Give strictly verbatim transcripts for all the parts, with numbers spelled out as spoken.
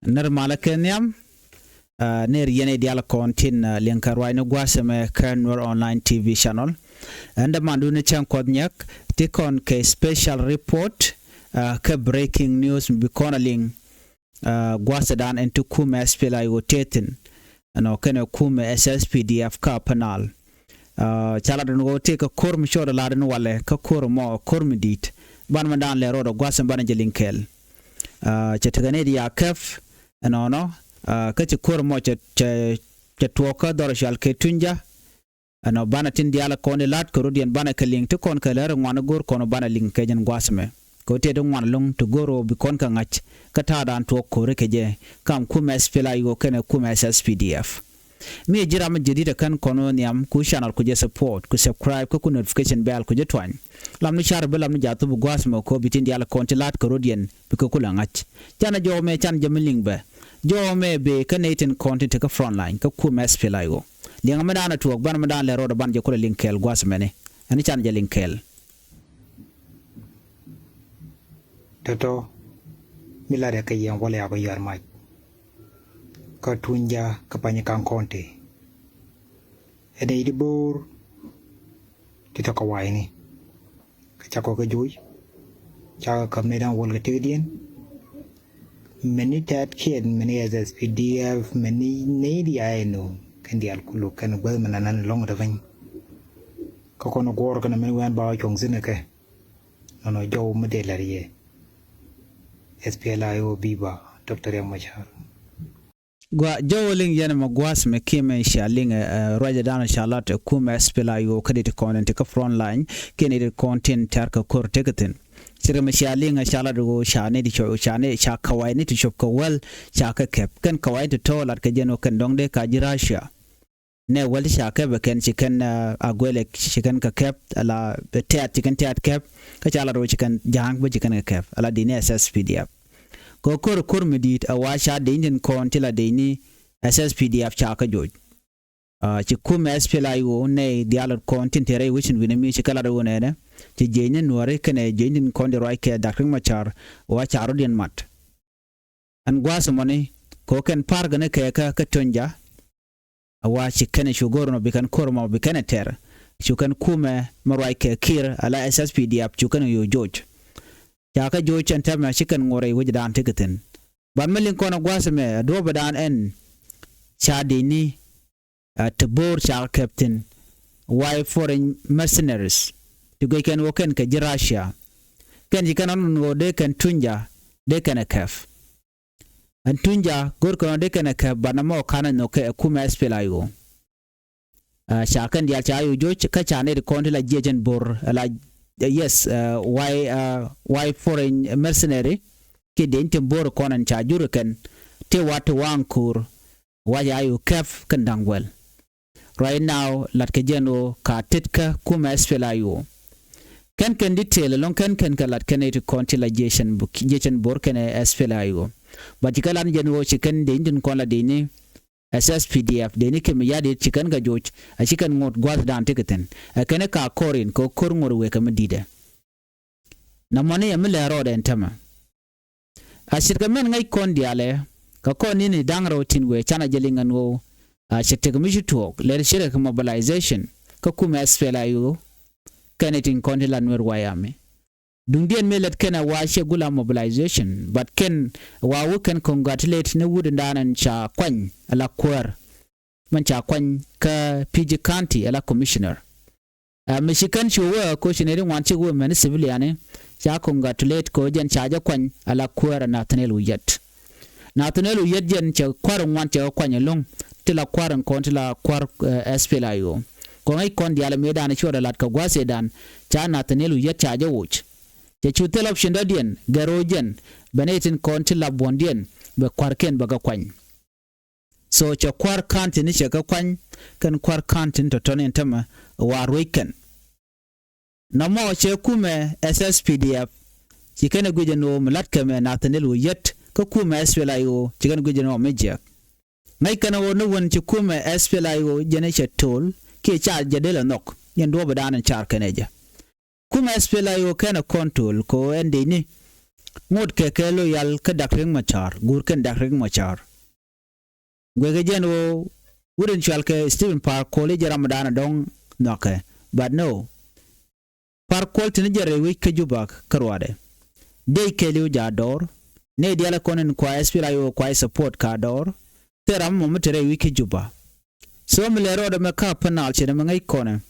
Nɛr malä kɛ nhiam, ah, nɛr yɛn i̱ diaal kɔn tin, ah, liŋ kɛ ruacni gua̱a̱th ɛmɛ kä Nuer Online T V channel. Ɛn dämandun ni cäŋ Kuɔth Nyɛk, ti kɔn kɛ special report, ah, kɛ breaking news mi bi kɔn a liŋ, ah, gua̱a̱thdan ɛn ti kumɛ S P L A I O tëë thi̱n. Ɛnɔ kɛnɛ kumɛ S S P D F kä Upper Nile. Ah, ca lat ɛn ɣöö tëëkɛ ko̱r mi cɔɔdɛ lat ɛn walɛ kä ko̱r ɛmɔ ko̱r mi di̱i̱t. Banɛ mi daan lɛ rɔɔdɛ gua̱th ɛn banɛ jɛ liŋ kɛɛl. Ah, cɛ tekɛ nɛy ti ca kɛp ɛnɔnɔ, ah, kä ci ko̱r ɛmɔ cɛ, cɛ, cɛ tuɔɔk kä dhɔr cɔal kɛ Tunja. Ɛnɔ banɛ tin diaal kɔn i̱ la̱t kɛ rɔ̱diɛn banɛ kɛ liŋ ti kɔn kɛ lär ŋuan i̱ go̱o̱r kɔn banɛ liŋ kɛ jɛn gua̱th ɛmɛ. Kɛ ɣöö tëë ti ŋuan lo̱ŋ ti go̱o̱r ɣöö bi kɔn kɛ ŋa̱c kä ta̱a̱dan tuɔɔk ko̱ri kɛ jɛ kam kumɛ S P L A I O kɛnɛ kumɛ S S P D F. Mi ɛ ji̱ ram mi jɛ di̱t ɛ kän kɔn ɣöö nhiam ku channel ku jɛ support ku subscribe kä ku notification bell ku jɛ tuany. Lam ni car bi lam ni ja̱ thup gua̱a̱th mɛ kɔ bi tin diaal kɔn ti la̱t kɛ rɔ̱diɛn bikɛ ku la ŋa̱c. Canɛ jɔw mɛ canɛ jɛ mi liŋ bɛ. Jɔw mɛ bee kä nɛy tin kɔn tin te kä front line kä kumɛ S P L A I O. Liɛŋɛ mi daanɛ tuɔɔk banɛ mi daan lɛ rɔɔdɛ banɛ jɛ ku la liŋ kɛɛl gua̱a̱th mɛni. Ɛn canɛ jɛ liŋ kɛɛl. Tɔ̱tɔ̱ mi lat ɛ kɛ yɛn wal ya bä yɔ̱a̱r mac. Kä Tunja kä Panyikaŋ County. Ɛn i̱ di bo̱o̱r ti tɔ̱ kɛ wa̱i̱ni. Kä cakɔ kɛ joc cakɔ käp nɛy da̱ŋ wäl kɛ tëkdiɛn. Mɛni tɛ̈t kiɛn mɛni S S P D F mɛni nɛy diaal ɛn ɣöö kɛn diaal kulu kɛn guäth mɛn anan lɔ̱ŋ ɛ te piny. Kä kɔn guɔ̱ɔ̱r kɛn mɛni wɛn ba wä cuɔ̱ŋ thi̱n ɛ kɛ. Nɔnɔ jɔw mi dee la̱r yɛ. S P L A I O biba Doctor Riek Machar. Gua jɔw liŋ yɛn mɛ gua̱a̱th mɛ kiɛ mɛ cia liŋ, eh, ruacɛ danɔ ca lat, eh, kumɛ S P L A I O kä dit kɔn in ti kä front line kiɛ ni dit kɔn tin tɛ̈r kɛ ko̱r tekɛ thi̱n. Cirɛ mɛ cia liŋ, eh, ca lat ɣöö ca ni ti cop ca ni ca kawai ni ti cop kɛ wäl ca kɛ kɛp kɛn kawai ti tɔ̱ lat kɛ jɛn ɣöö kɛn dɔ̱ŋ dee ka ji̱ Russia. Nɛ wäl ti ca kɛp ɛ kɛn ci kɛn, ah, Aguelek ci kɛn kɛ kɛp ala tɛ̈t ci kɛn tɛ̈t kɛp. Kä ca la rɔ ci kɛn ja̱a̱ŋ bä ci kɛn kɛ kɛp ala dini S S P D F. Kɛ ko̱r ko̱r mi di̱i̱t a wa ca dec tin kɔn ti la dec ni S S P D F ca kä joc. Ah, ci kumɛ S P L A I O nɛ diaal kɔn tin te rɛy wecin wi̱nɛ mi ci kɛ la rɔ wä nɛnɛ ci jiec ni nuɔri kɛnɛ jiec tin kɔn di ruac kɛ Dak Riek Machar wa ca rɔ diɛn mat. Ɛn gua̱a̱th mɔni kɛ kɛn pa̱r gɛn kɛ kä kä Tunja. A wa ci kɛn cu go̱r nɔ bi kɛn ko̱r mɔ bi kɛn tɛr. Cu kɛn kumɛ mɛ ruac kɛ Kiir ala S S P D F cu kɛn yo̱o̱ joc. Ca kä joc ɛn tɛmɛ ci kɛn ŋuɔr rɛy wecdan ti kɛ thi̱n. Ban mi liŋ kɔn a gua̱a̱th mɛ a duɔ̱ɔ̱pɛ dan ɛn ca dini, ah, ti bo̱o̱r ca kɛ kɛp thi̱n. Why foreign mercenaries ti guic kɛn wä kɛn kɛ ji̱ Russia. Kɛn ci kɛn ɔn ɣöö dee kɛn Tunja dee kɛn ɛ kɛp. Ɛn Tunja go̱r kɛn ɔ dee kɛn ɛ kɛp banɛ mɔ ka̱n ɛ nhök kɛ ɛ kumɛ S P L A I O. Ah, ca kɛn diaal ca yo̱o̱ joc kä ca nɛy ti kɔn ti la jiɛc ɛn bo̱r la, eh, yes, eh, why, eh, why foreign mercenary kiɛ dec tin bo̱r kɔn ɛn ca jur kɛn ti wa ti waŋ ko̱r. Wa ca yo̱o̱ kɛp kɛn da̱ŋ wäl. Right now lat kɛ jɛn ɣöö ka tet kä kumɛ S P L A I O. Kɛn kɛn detail ɛlɔ̱ŋ kɛn kɛn kɛ lat kɛn nɛy ti kɔn ti la jiɛc ɛn bo̱r kɛn S P L A I O. But ci kɛ lat ni jɛn ɣöö ci kɛn dec tin kɔn la dec ni S S P D F dee ni kɛ mi ya̱di̱t ci kɛn kɛ joc a ci kɛn ŋot gua̱thdan ti kɛ thi̱n. Ɛ kɛn ɛ ka kɔr in kɛ ko̱r ŋot wëë kɛ mi di̱t ɛ. Nɔmɔni ɛ mi lɛ rɔɔdɛ ɛn tämɛ. A ce̱tkɛ mɛn ŋäc kɔn diaalɛ kɛ kɔn ni̱ni da̱ŋ rɛw tin wëë canɛ jɛ liŋ ɛn ɣöö a cɛ tek mi ci tuɔɔk lɛr ce̱tkɛ kɛ mobilization kä kumɛ S P L A I O kɛn ɛ tin kɔn ti la Nuer White Army. Duŋdiɛn mëë lät kɛn ɛ wa ciɛ gula mobilization, but kɛn wa wä kɛn congratulate ni wut in daan ɛn ca kuany ala kuäär. Mɛn ca kuany kä P G County ala commissioner. Ɛ mi ci kɛn ci wä ko ci nɛy ti ŋuan cik wä mɛn civilian ca congratulate ko jɛn ca jɛ kuany ala kuäär ɛ Nathaniel Oyet. Nathaniel Oyet jɛn cɛ kua̱r ŋuan cɛ kuany ɛlɔ̱ŋ ti la kua̱r in kɔn ti la kua̱r, eh, S P L A I O. Kɔn ŋäc kɔn diaal mëëdan cuɔt ɛ lat kɛ gua̱a̱th ëëdan ca Nathaniel Oyet ca jɛ woc. Cɛ cu thil option dɔ̱diɛn gɛr ɣöö jɛn bɛ nɛy tin kɔn ti la buɔ̱ndiɛn bɛ kua̱rkiɛn bɛ kɛ kuany. So cɛ kua̱r ka̱n tin cɛ kɛ kuany kɛn kua̱r ka̱n tin tɔ̱tɔ̱ni ɛn tämɛ wa ruec kɛn. Nɔmɔ cɛ kumɛ S S P D F ci kɛn ɛ guic ɛn ɣöö mi la̱t kɛmɛ Nathaniel Oyet kä kumɛ S P L A I O ci kɛn ɛ guic ɛn ɣöö mi jiɛk. Ŋäc kɛn ɣöö ni wän ci kumɛ S P L A I O jɛn ɛ cɛ to̱l kiɛ ca jɛ del ɛ nhɔk yɛn duɔ̱ɔ̱p ɛ daan ɛn car kɛn ɛ jɛ. Kumɛ S P L A I O kɛn ɛ control kɛ ɣöö ɛn dec ni Ŋot kɛ kɛ loyal kä Dak Riek Machar, guur kɛn Dak Riek Machar. Guɛkɛ jɛn ɣöö wut in cual kɛ Stephen Par Kuol i̱ jɛ ramdan a dɔ̱ŋ nhɔakɛ. But no. Par Kuol tin jɛ rɛy wi̱c kä Juba kä ruaadɛ. Dee kɛɛliw ja̱ dɔɔr. Nɛy diaal kɔn in kua S P L A I O kua support ka dɔɔr. Thil ram mɔ mi te rɛy wi̱c kä Juba. So mi lɛ rɔɔdɛ mɛ ka Upper Nile cɛ dɛ mɛ ŋäc kɔnɛ.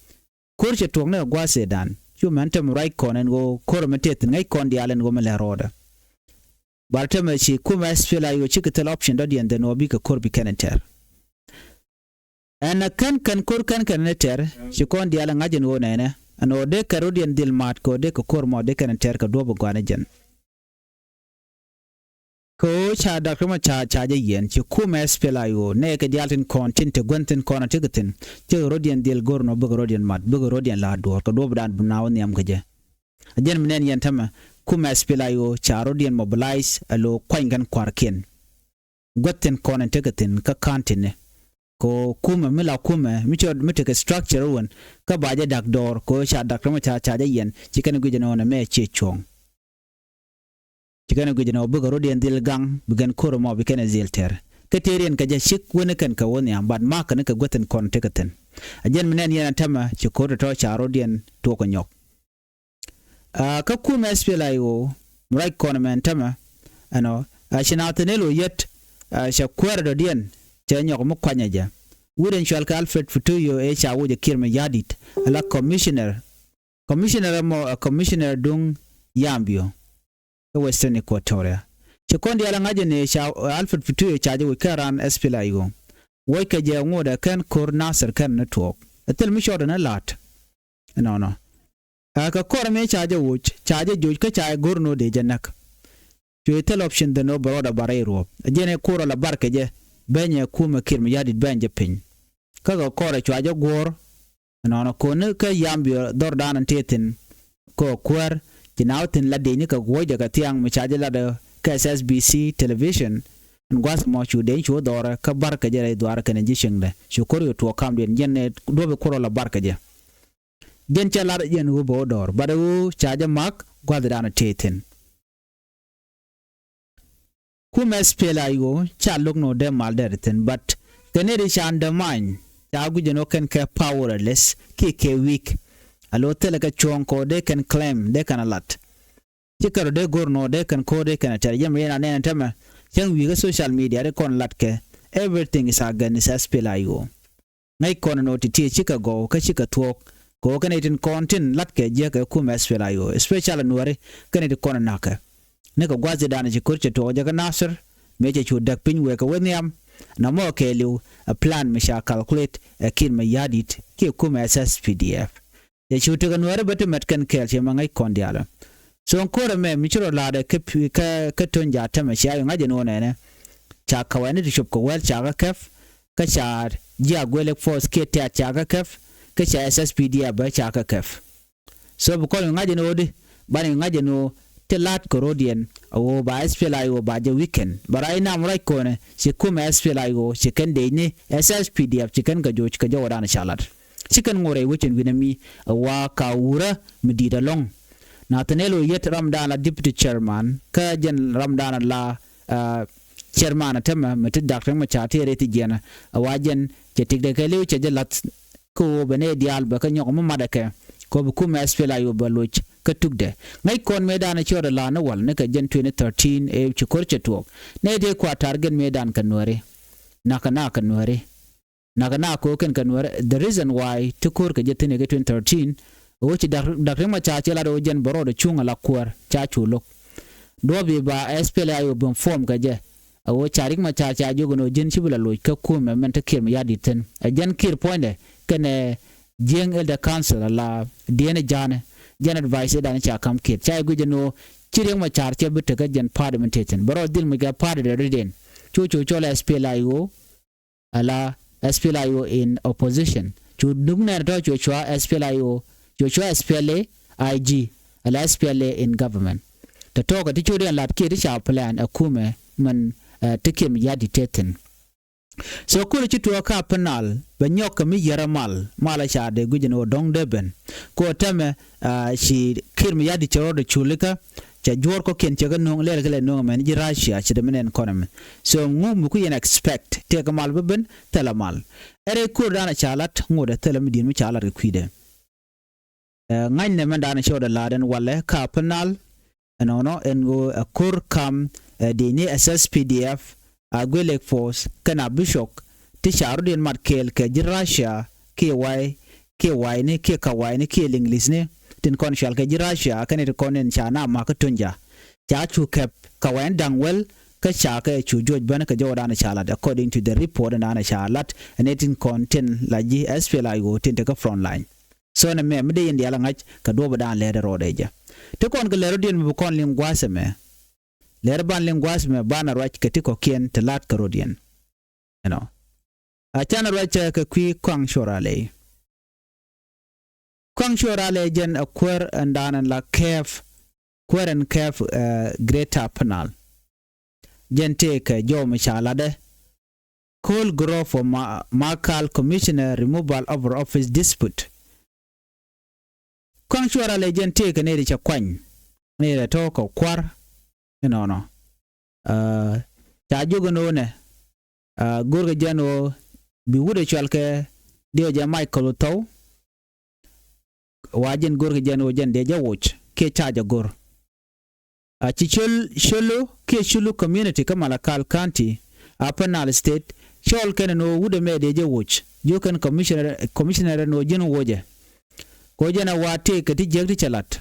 Ko̱r cɛ tuɔk ni kɛ gua̱a̱th Sudan. Cu mɛn te mi ruac kɔn ɛn ɣöö ko̱r mi tëë thi̱n ŋäc kɔn diaal ɛn ɣöö mi lɛ rɔɔdɛ. Bar te mɛ ci kumɛ S P L A I O cikɛ thil option dɔ̱diɛn dhen ɣöö bikɛ ko̱r bi kɛn in tɛr. Ɛn ɛ kɛn kɛn ko̱r kɛn kɛn ni tɛr ci kɔn diaal ɛ ŋa̱c ɛn ɣöö nɛnɛ ɛn ɣöö dee kɛ rɔ̱diɛn dhil ma̱a̱t kɛ ɣöö dee kɛ ko̱r mɔ dee kɛn in tɛr kɛ duɔ̱p ɛ gua̱n ɛ jɛn. Kɛ ɣöö ca Dak Riek Machar ca jɛ yiɛn ci kumɛ S P L A I O nɛɛkɛ diaal tin kɔn tin te gua̱n thi̱n kɔn a tekɛ thi̱n. Cikɛ rɔ̱diɛn dhil go̱r nɔ bikɛ rɔ̱diɛn mat bikɛ rɔ̱diɛn la̱a̱t duɔ̱ɔ̱r kɛ duɔ̱ɔ̱p dan bi naath nhiam kɛ jɛ. A jɛn mi nɛn yɛn tämɛ kumɛ S P L A I O ca rɔ̱diɛn mobilize a lo̱ kuany kɛn kua̱rkiɛn. Gua̱th thi̱n kɔn in tekɛ thi̱n kä ka̱n ti̱ni. Kɛ ɣöö kumɛ mi la kumɛ mi cɔ mi tekɛ structure wän kä ba jɛ dak dɔɔr kɛ ɣöö ca Dak Riek Machar ca jɛ yiɛn ci kɛn guic ɛn ɣöö nɛmɛ ciɛ cuɔ̱ɔ̱ŋ. Ci kɛn guic ɛn ɣöö bikɛ rɔ̱diɛn dhil gaŋ bi kɛn ko̱r ɛmɔ bi kɛn ɛ dhil tɛr. Kä tëëriɛn kɛ jɛ cik wen kɛn kɛ wä nhiam but ma̱a̱k kɛn kɛ guäth in kɔn tekɛ thi̱n. A jɛn mi nɛn yɛn a tämɛ ci ko̱r tɔ̱tɔ̱ ca rɔ̱diɛn tuɔk kɛ nyɔk. Aa, kä kumɛ S P L A I O mi ruac kɔn ɛmɛn tämɛ ɛnɔ a ci naath thi̱n ëë lo̱ yet. Aa, cɛ kuäärä dɔ̱diɛn cɛ nyɔk mi kuanyɛ jɛ. Wut ɛn cual kɛ Alfred Futuyo ëë ca woc ɛ Kiir Mayardit ala commissioner. Commissioner ɛmɔ ɛ commissioner duŋ Yambio kä Western Equatoria. Ci kɔn diaal ɛ ŋa̱c ɛn ëë ca Alfred Futuyo ca jɛ woc kä ran S P L A I O. Woc kɛ jɛ ŋot ɛ kɛn ko̱r Nasir kɛn ni tuɔɔk ɛ thil mi cɔɔdɛ ni la̱t. Ɛnɔnɔ. Ɛ kɛ kɔr mi ca jɛ woc ca jɛ joc kä ca jɛ go̱r ni ɣöö dee jɛ näk. Cuɛ thil option dhen ɣöö bɛ rɔɔdɛ bar rɛy ruɔ̱p ɛ jɛn ɛ ko̱r ɛ la bar kɛ jɛ. Bɛnyɛ kumɛ Kiir Mayardit bɛny jɛ piny. Kä kɛ kɔr ɛ cua jɛ guɔ̱ɔ̱r. Ɛnɔnɔ ko̱n ni kä Yambio dhɔrdan in tëë thi̱n. Kɛ kuäär ci naath thi̱n la dec ni kɛ guɔ̱cdɛ kɛ thiaŋ mi ca jɛ lat ɛ kä S S B C television. Ɛn gua̱th mɔ cu dec cu dhɔrɛ kä bar kɛ jɛ rɛy dhuaar kɛnɛ ji̱ cieŋdɛ cu ko̱r yɛ tuɔɔk kamdiɛn jɛn ɛ duɔ̱p ɛ ko̱r ɛ la bar kɛ jɛ. Jɛn cɛ lar jɛn ɣöö bɛ wä dɔɔr bat ɣöö ca jɛ mak gua̱thdan tëë thi̱n. Kumɛ S P L A I O ca lo̱k ni ɣöö dee mal dɛr thi̱n bat kɛ nɛy ti ca undermine ca guic ɛn ɣöö kɛn kɛ powerless kiɛ kɛ weak. A lo̱ thilɛ kɛ cuɔ̱ɔ̱ŋ kɛ ɣöö dee kɛn claim dee kɛn a lat. Ci kɛn rɔ dee go̱r ni ɣöö dee kɛn ko̱r dee kɛn a tɛr jɛn mi yɛn a nɛn ɛn tämɛ. Cäŋ wi̱i̱ kä social media ti kɔn lat kɛ. Everything is against S P L A I O. Ŋäc kɔn ɛn ɣöö ti̱ti̱ cikɛ gɔw kä cikɛ thuɔ̱k. Kɛ ɣöö kɛn nɛy tin kɔn tin la̱tkɛ jiäk ɛ kumɛ S P L A I O especially Nuääri kɛn nɛy ti kɔn ɛ na̱kɛ. Ni kɛ gua̱th ji̱ da̱a̱n ci ko̱r cɛ tuɔɔk jɛ kä Nasir mëë cɛ cu däk piny wëë kɛ wä nhiam. Nɔmɔ kɛɛliw ɛ plan mi ca calculate ɛ Kiir Mayardit kiɛ kumɛ S S P D F. Cɛ cu tekɛ Nuääri bä ti mɛt kɛn kɛɛl ciɛ mɛ ŋäc kɔn diaalä. So ɛn ko̱r ɛmɛ mi ci rɔ la̱a̱dɛ kä kä kä Tonja tämɛ cia yɛ ŋa̱c ɛn ɣöö nɛnɛ. Ca kawɛni ti cop kɛ wäl ca kä kɛp. Kä ca ji̱ Agwelek force kiɛ tɛ̈t ca kä kɛp. Kä ca S S P D F bä ca kä kɛp. So bi kɔn yɛ ŋa̱c ɛn ɣöö di ban yɛ ŋa̱c ɛn ɣöö ti la̱t kɛ ro̱diɛn. A ɣöö ba S P L A I O ba jɛ weaken ba ruac nam ruac kɔnɛ ci kumɛ S P L A I O ci kɛn dec ni S S P D F ci kɛn kɛ joc kɛ jɔwädan ca lat. Ci kɛn ŋot rɛy wecin wi̱nɛ mi ɛ wa ka wurä mi di̱i̱t ɛlɔ̱ŋ. Nathaniel Oyet ramdan la deputy chairman kä jɛn ramdan la chairman a tämɛ mi ti Dak Riek Machar ti rɛy ti jiɛn ɛ wa jɛn cɛ tikdɛ kɛ li̱w cɛ jɛ lath. Kä ɣöö bɛ nɛy diaal bɛ kä nyɔk mi matdɛ kɛ kɛ ɣöö bi kumɛ S P L A I O bɛ loc kä tukdɛ. Ŋäc kɔn mëëdan ciɔɔdɛ la̱a̱n ni wal ni kɛ jɛn twenty thirteen ëë ci ko̱r cɛ tuɔɔk. Nɛy tëë kua target mëëdan kɛ Nuääri. Nakä na kɛ Nuääri. Nakä na ko̱o̱k kɛn kɛ Nuääri the reason why ti ko̱r kɛ jɛ thi̱n ɛ kɛ twenty thirteen. Ɣöö ci Dak Riek Machar cɛ lat ɣöö jɛn bɛ rɔɔdɛ cuŋ ala kuäär ca cu lo̱k. Duɔ̱ɔ̱p i̱ ba S P L A I O ben form kɛ jɛ. A ɣöö ca Riek Machar ca jiök ɛn ɣöö ji̱n ci bi la loc kä kumɛ mɛn te Kiir Mayardit thi̱n ɛ jɛn Kiir puɔ̱nydɛ kɛnɛ Jiäŋ Elder Council ala dieen ɛ ja̱a̱nɛ. Jɛn advice ëëdan ca ka̱m Kiir ca jɛ guic ɛn ɣöö ci Riek Machar cɛ bi tekä jɛn party min te thi̱n bɛ rɔ dhil muc kɛ party dee ri̱t in. Cu cu cɔl ɛ S P L A I O ala S P L A I O in opposition. Cu duk nɛɛr tɔ̱ cu cua S P L A I O cu cua S P L A I G ala S P L A in government. Tɔ̱tɔ̱ kɛ ti cu diɛn lat kiɛ ti ca plan ɛ kumɛ min ti Kiir Mayardit te thi̱n. So kulɛ ci tuɔɔk kä Upper Nile bɛ nyɔk kɛ mi yɛrɛ mal mal a ca dee guic ɛn ɣöö dɔ̱ŋ dee ben. Kɛ ɣöö tɛmɛ ci Kiir Mayardit cɛ rɔɔdɛ culikä. Cɛ juɔ̱ɔ̱r kɔ̱kiɛn cɛ kɛ no̱o̱ŋ lɛl kɛ lɛ no̱o̱ŋ ɛmɛn ji̱ Russia ci dee mi nɛn kɔn ɛmɛn. So ŋu mi ku yɛn expect tëëkɛ mal bä ben thilɛ mal. Ɛ rɛy ko̱r dan ca lat ŋot ɛ thilɛ mi di̱i̱t mi ca lat kɛ kui̱dɛ. Ɛ ŋa̱cnɛ mɛn dan cɛ wä dee la̱t ɛn walɛ ka Upper Nile. Ɛnɔnɔ ɛn ɣöö ɛ ko̱r kam ɛ di̱i̱ni S S P D F, Agwelek Force kɛn Abishok ti ca rɔ̱diɛn mat kɛɛl kɛ ji̱ Russia kiɛ way kiɛ wayni kiɛ ka wayni kiɛ Liŋlithni tin kɔn cual kɛ ji̱ Russia kɛn ti kɔn in ca na makä tuny ja. Ca cu kɛp ka wayni da̱ŋ wäl kä ca kɛ cu juɔc bänä kɛ jɔwä dan ca lat according to the report dan ca lat ɛn ɛ tin kɔn tin la ji̱ S P L A I O tin tekɛ front line. So nɛ mɛ mi dee yɛn diaal a ŋa̱c kɛ duɔ̱ɔ̱p dan lɛɛt rɔɔdɛ jɛ. Ti kɔn kɛ lɛr rɔ̱diɛn mi bi kɔn liŋ gua̱a̱th ɛmɛ. Lɛr ban liŋ gua̱a̱th ɛmɛ banɛ ruac kɛ ti kɔ̱kiɛn ti la̱t kɛ rɔ̱diɛn. Ɛnɔ a canɛ ruac cɛ kɛ kui̱ Kɔaŋ Cuɔr Alɛy. Kɔaŋ Cuɔr Alɛy jɛn ɛ kuäär ɛn daanɛ la kɛɛp kuäär ɛn kɛɛp ɛ Greater Upper Nile. Jɛn tëëkɛ jɔw mi ca latdɛ Cole Grover, Malakal Commissioner removal over office dispute. Kɔaŋ Cuɔr Alɛy jɛn tëëkɛ nɛy ti cɛ kuany nɛy ti tɔ̱ kɛ kua̱r. Inɔnɔ ca jiök ɛn ɣöö nɛ go̱rkɛ jɛn ɣöö bi wut ɛ cual kɛ diɛ jɛ Michael Thɔw. Wa jɛn go̱rkɛ jɛn ɣöö jɛn diɛ jɛ woc kiɛ ca jɛ go̱r. A ci col colo kiɛ culu community kä Malakal County, Upper Nile State, cɔl kɛn ɛn ɣöö wut ɛmɛ diɛ jɛ woc. Jiök kɛn commissioner, commissioner ɛn ɣöö ji̱n wocɛ. Kɛ ɣöö jɛn ɛ wa tëëkɛ ti jiäk ti cɛ lat.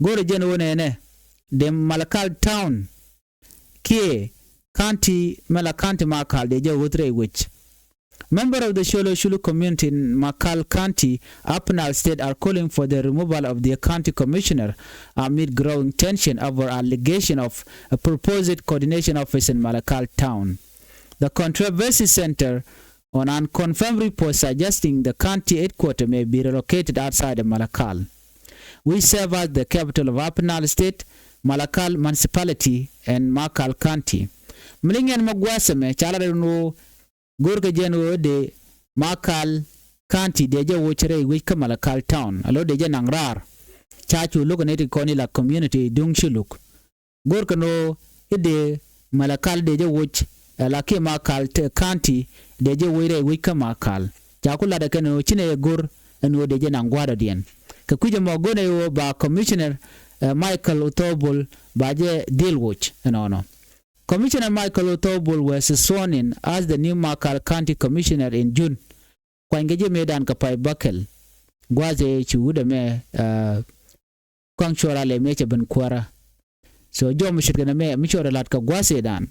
Go̱rɛ jɛn ɣöö nɛnɛ dee Malakal Town kiɛ county mɛ la county Malakal dee jɛ ɣöth rɛy wec. Member of the Sholo Shulu community in Malakal County, Upper Nile State, are calling for the removal of their county commissioner amid growing tension over allegation of a proposed coordination office in Malakal town. The controversy center on unconfirmed reports suggesting the county headquarter may be relocated outside of Malakal, which serve as the capital of Upper Nile State, Malakal Municipality, and Malakal County. Miliŋ ɛn ma gua̱a̱th ɛmɛ ca lat ɛn ɣöö go̱rkɛ jɛn ɣöö dee Malakal County dee jɛ woc rɛy wec kä Malakal Town. Alo dee jɛ naŋ raar. Ca cu lo̱k ɛ nɛy ti kɔn ila community duŋ ci luk. Go̱rkɛ ni ɣöö i̱ dee Malakal dee jɛ woc, ɛ la kiɛ Malakal County dee jɛ woc rɛy wec kä Malakal. Ca ku lat ɛ kɛn ɛn ɣöö ci nɛy ɛ go̱r ɛn ɣöö dee jɛ naŋ gua̱a̱r dɔ̱diɛn. Kɛ kui̱c ɛmɔ go̱n ɛ ɣöö ba commissioner ɛ Michael Othobol ba jɛ dhil woc ɛnɔnɔ. Commissioner Michael Othobol was sworn in as the new Malakal County Commissioner in June. Kuanykɛ jɛ mëëdan kɛ pay bäkɛl. Gua̱a̱th ëë ci wut ɛmɛ ɛ Kɔaŋ Cuɔr Alɛy mëë cɛ ben kuäärä. So jɔw mi ce̱tkɛ nɛmɛ mi cɔɔdɛ la̱t kɛ gua̱a̱th ëëdan.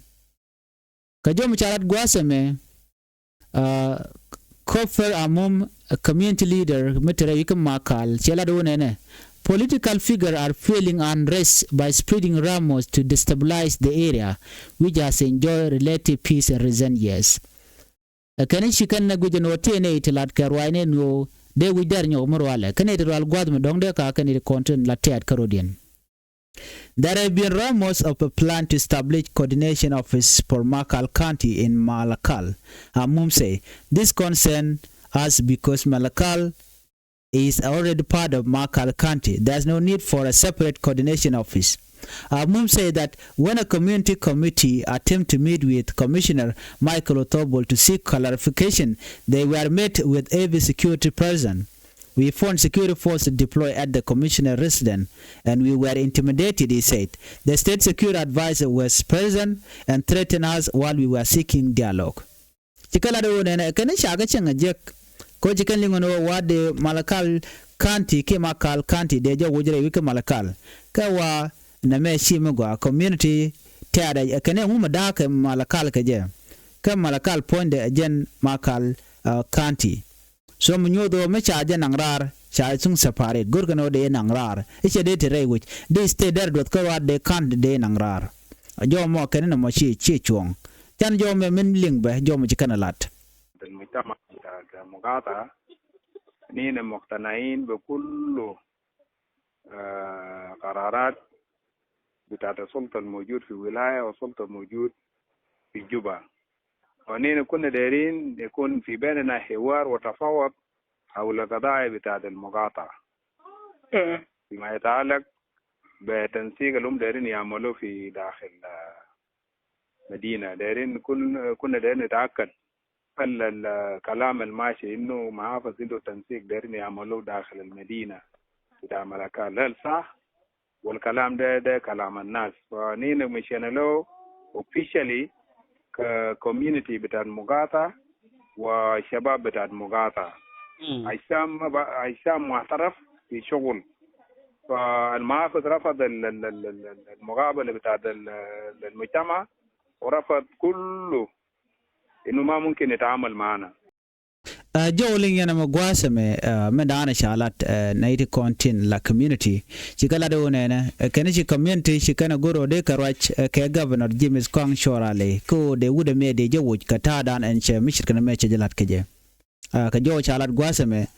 Kɛ jɔw mi ca la̱t gua̱a̱th ɛmɛ, ɛ Kofer Amum, a community leader mi te rɛy wec kä Malakal, cɛ lat ɣöö nɛnɛ political figure are fueling unrest by spreading rumors to destabilize the area which has enjoyed relative peace in recent years. Ɛ kɛn i̱ ci kɛn nɛ guic ɛn ɣöö tëë nɛy ti la̱t kɛ ruaacni ɛn ɣöö dee wi̱c dɛr nyɔk mi rualɛ kä nɛy ti rual gua̱a̱th mi dɔ̱ŋ dee ka kɛn i̱ ti kɔn tin la tɛ̈t kä rɔ̱diɛn. There have been rumors of a plan to establish coordination office for Malakal County in Malakal. Amum say this concern us because Malakal is already part of Malakal County. There's no need for a separate coordination office. Amum said that when a community committee attempt to meet with Commissioner Michael Othobol to seek clarification, they were met with heavy security presence. We found security forces deployed at the commissioner residence and we were intimidated, he said. The state security advisor was present and threatened us while we were seeking dialogue. Ci kɛ lat ɣöö nɛnɛ kɛn i̱ ca kɛ cieŋ a jiäk. Kɛ ɣöö ci kɛn liŋ ɣöö wa dee Malakal County kiɛ Malakal County dee jɛ woc rɛy wec kä Malakal. Kɛ wa nɛmɛ ci mi gɔaa community tɛ̈rɛ ɛ kɛn i̱ ŋu mi da̱a̱k kɛ Malakal kɛ jɛ. Kɛ Malakal puɔ̱nydɛ ɛ jɛn Malakal County. So mi nyuɔth ɣöö mi ca jɛ naŋ raar ca thuŋ separate. Go̱rkɛ ni ɣöö dee naŋ raar i̱ cɛ dee te rɛy wec dee state dɛr duɔth kä ruaat dee ka̱n dee naŋ raar. Jɔw mɔ kɛn ni mɔ ci ci cuɔ̱ɔ̱ŋ. Can jɔw mɛ min liŋ bɛ jɔw mɔ ci kɛn a lat. المجتمع بتاع المقاطعة، نحن مقتنعين بكل آه، قرارات بتاعت السلطة الموجود في ولاية والسلطة الموجود في جوبا. ونحن كنا دايرين يكون في بيننا حوار وتفاوض حول القضايا بتاعت المقاطعة. فيما يتعلق Bɛ tansik alum derin yamalu fi dakhil, ah, madina. Derin kun, kunna derin nitaakad hal al, ah, kalam al mashi innu mahafaz indu tansik derin yamalu dakhil al madina bita Malakal. Hal sah? Wal kalam de, de kalam al nas. Fa nina mishena lo officially ka community bitat Mugata wa shabab bitat Mugata. Ajsam ma ba, ajsam mu'taraf fi shugul. Fa al mahafaz rafad al, al, al, al, al, al muqabala bitat al, al, al mujtama, wa rafad kullu innu ma mumkin yitaamal maana. Ɛ, jɔw liŋ yɛn ɛmɛ gua̱a̱th ɛmɛ, ɛ, mɛ da̱a̱n ɛ ca lat, ɛ, nɛy ti kɔn tin la community. Ci kɛ lat ɛ ɣöö nɛnɛ, ɛ, kɛn ci community ci kɛn ɛ go̱r ɣöö dee kɛ ruac, ɛ, kɛ Governor James Kong Cuɔl Rali kä ɣöö dee wut ɛmɛ dee jɛ woc kɛ ta̱a̱dan ɛn cɛ mi ce̱tkɛ nɛmɛ cɛ jɛ lat kɛ jɛ. Ɛ, kɛ jɔw ca lat gua̱a̱th ɛmɛ.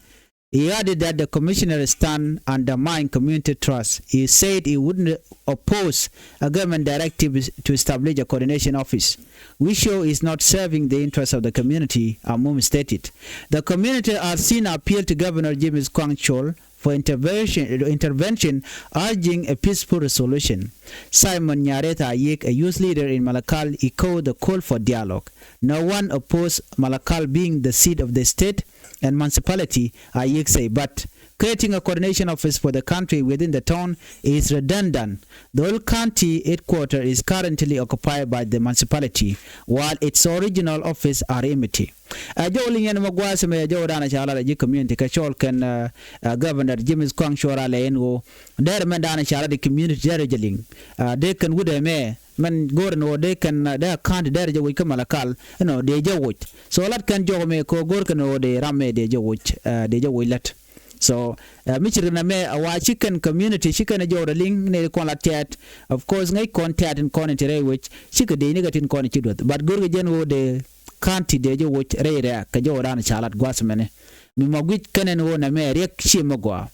He added that the commissioner stand undermine community trust. He said he wouldn't oppose a government directive to establish a coordination office, which show is not serving the interests of the community, Amum stated. The community are seen appeal to Governor James Kong Chol for intervention, intervention, urging a peaceful resolution. Simon Nyareta Ayik, a youth leader in Malakal, echoed the call for dialogue. No one opposed Malakal being the seat of the state and municipality, Ayik say, but creating a coordination office for the country within the town is redundant. The old county headquarter is currently occupied by the municipality, while its original office are empty. Ɛ jɔw liŋ yɛn mɛ gua̱a̱th mɛ jɔw da̱a̱n ɛ ca lat ɛ ji̱ community kɛ cɔl kɛn, ɛ, ɛ, Governor James Kong Cuɔl Rali ɛn ɣöö dɛr mɛn da̱a̱n ɛ ca lat ɛ community dɛr ɛ jɛ liŋ. Ɛ, dee kɛn wut ɛmɛ mɛn go̱o̱r ɛn ɣöö dee kɛn, ɛ, dee ɛ county dɛr ɛ jɛ woc kä Malakal ɛn ɣöö dee jɛ woc. So lat kɛn jɔk mɛ kɛ ɣöö go̱o̱r kɛn ɣöö dee ram mɛ dee jɛ woc, ɛ, dee jɛ woc lät. So, ɛ, mi ci ri nɛmɛ a wa ci kɛn community ci kɛn a jɔw rɛ liŋ ni kɔn la tɛt. Of course ŋäc kɔn tɛt in kɔn in ti rɛy wec ci kɛ dee ni kɛ tin kɔn in ci duɔth. But go̱rkɛ jɛn ɣöö dee county dee jɛ woc rɛy rɛ̈ɛ̈k kɛ jɔw dan ca lat gua̱th mɛni. Mi ma guic kɛn ɛn ɣöö nɛmɛ riɛk ci mi gɔaa.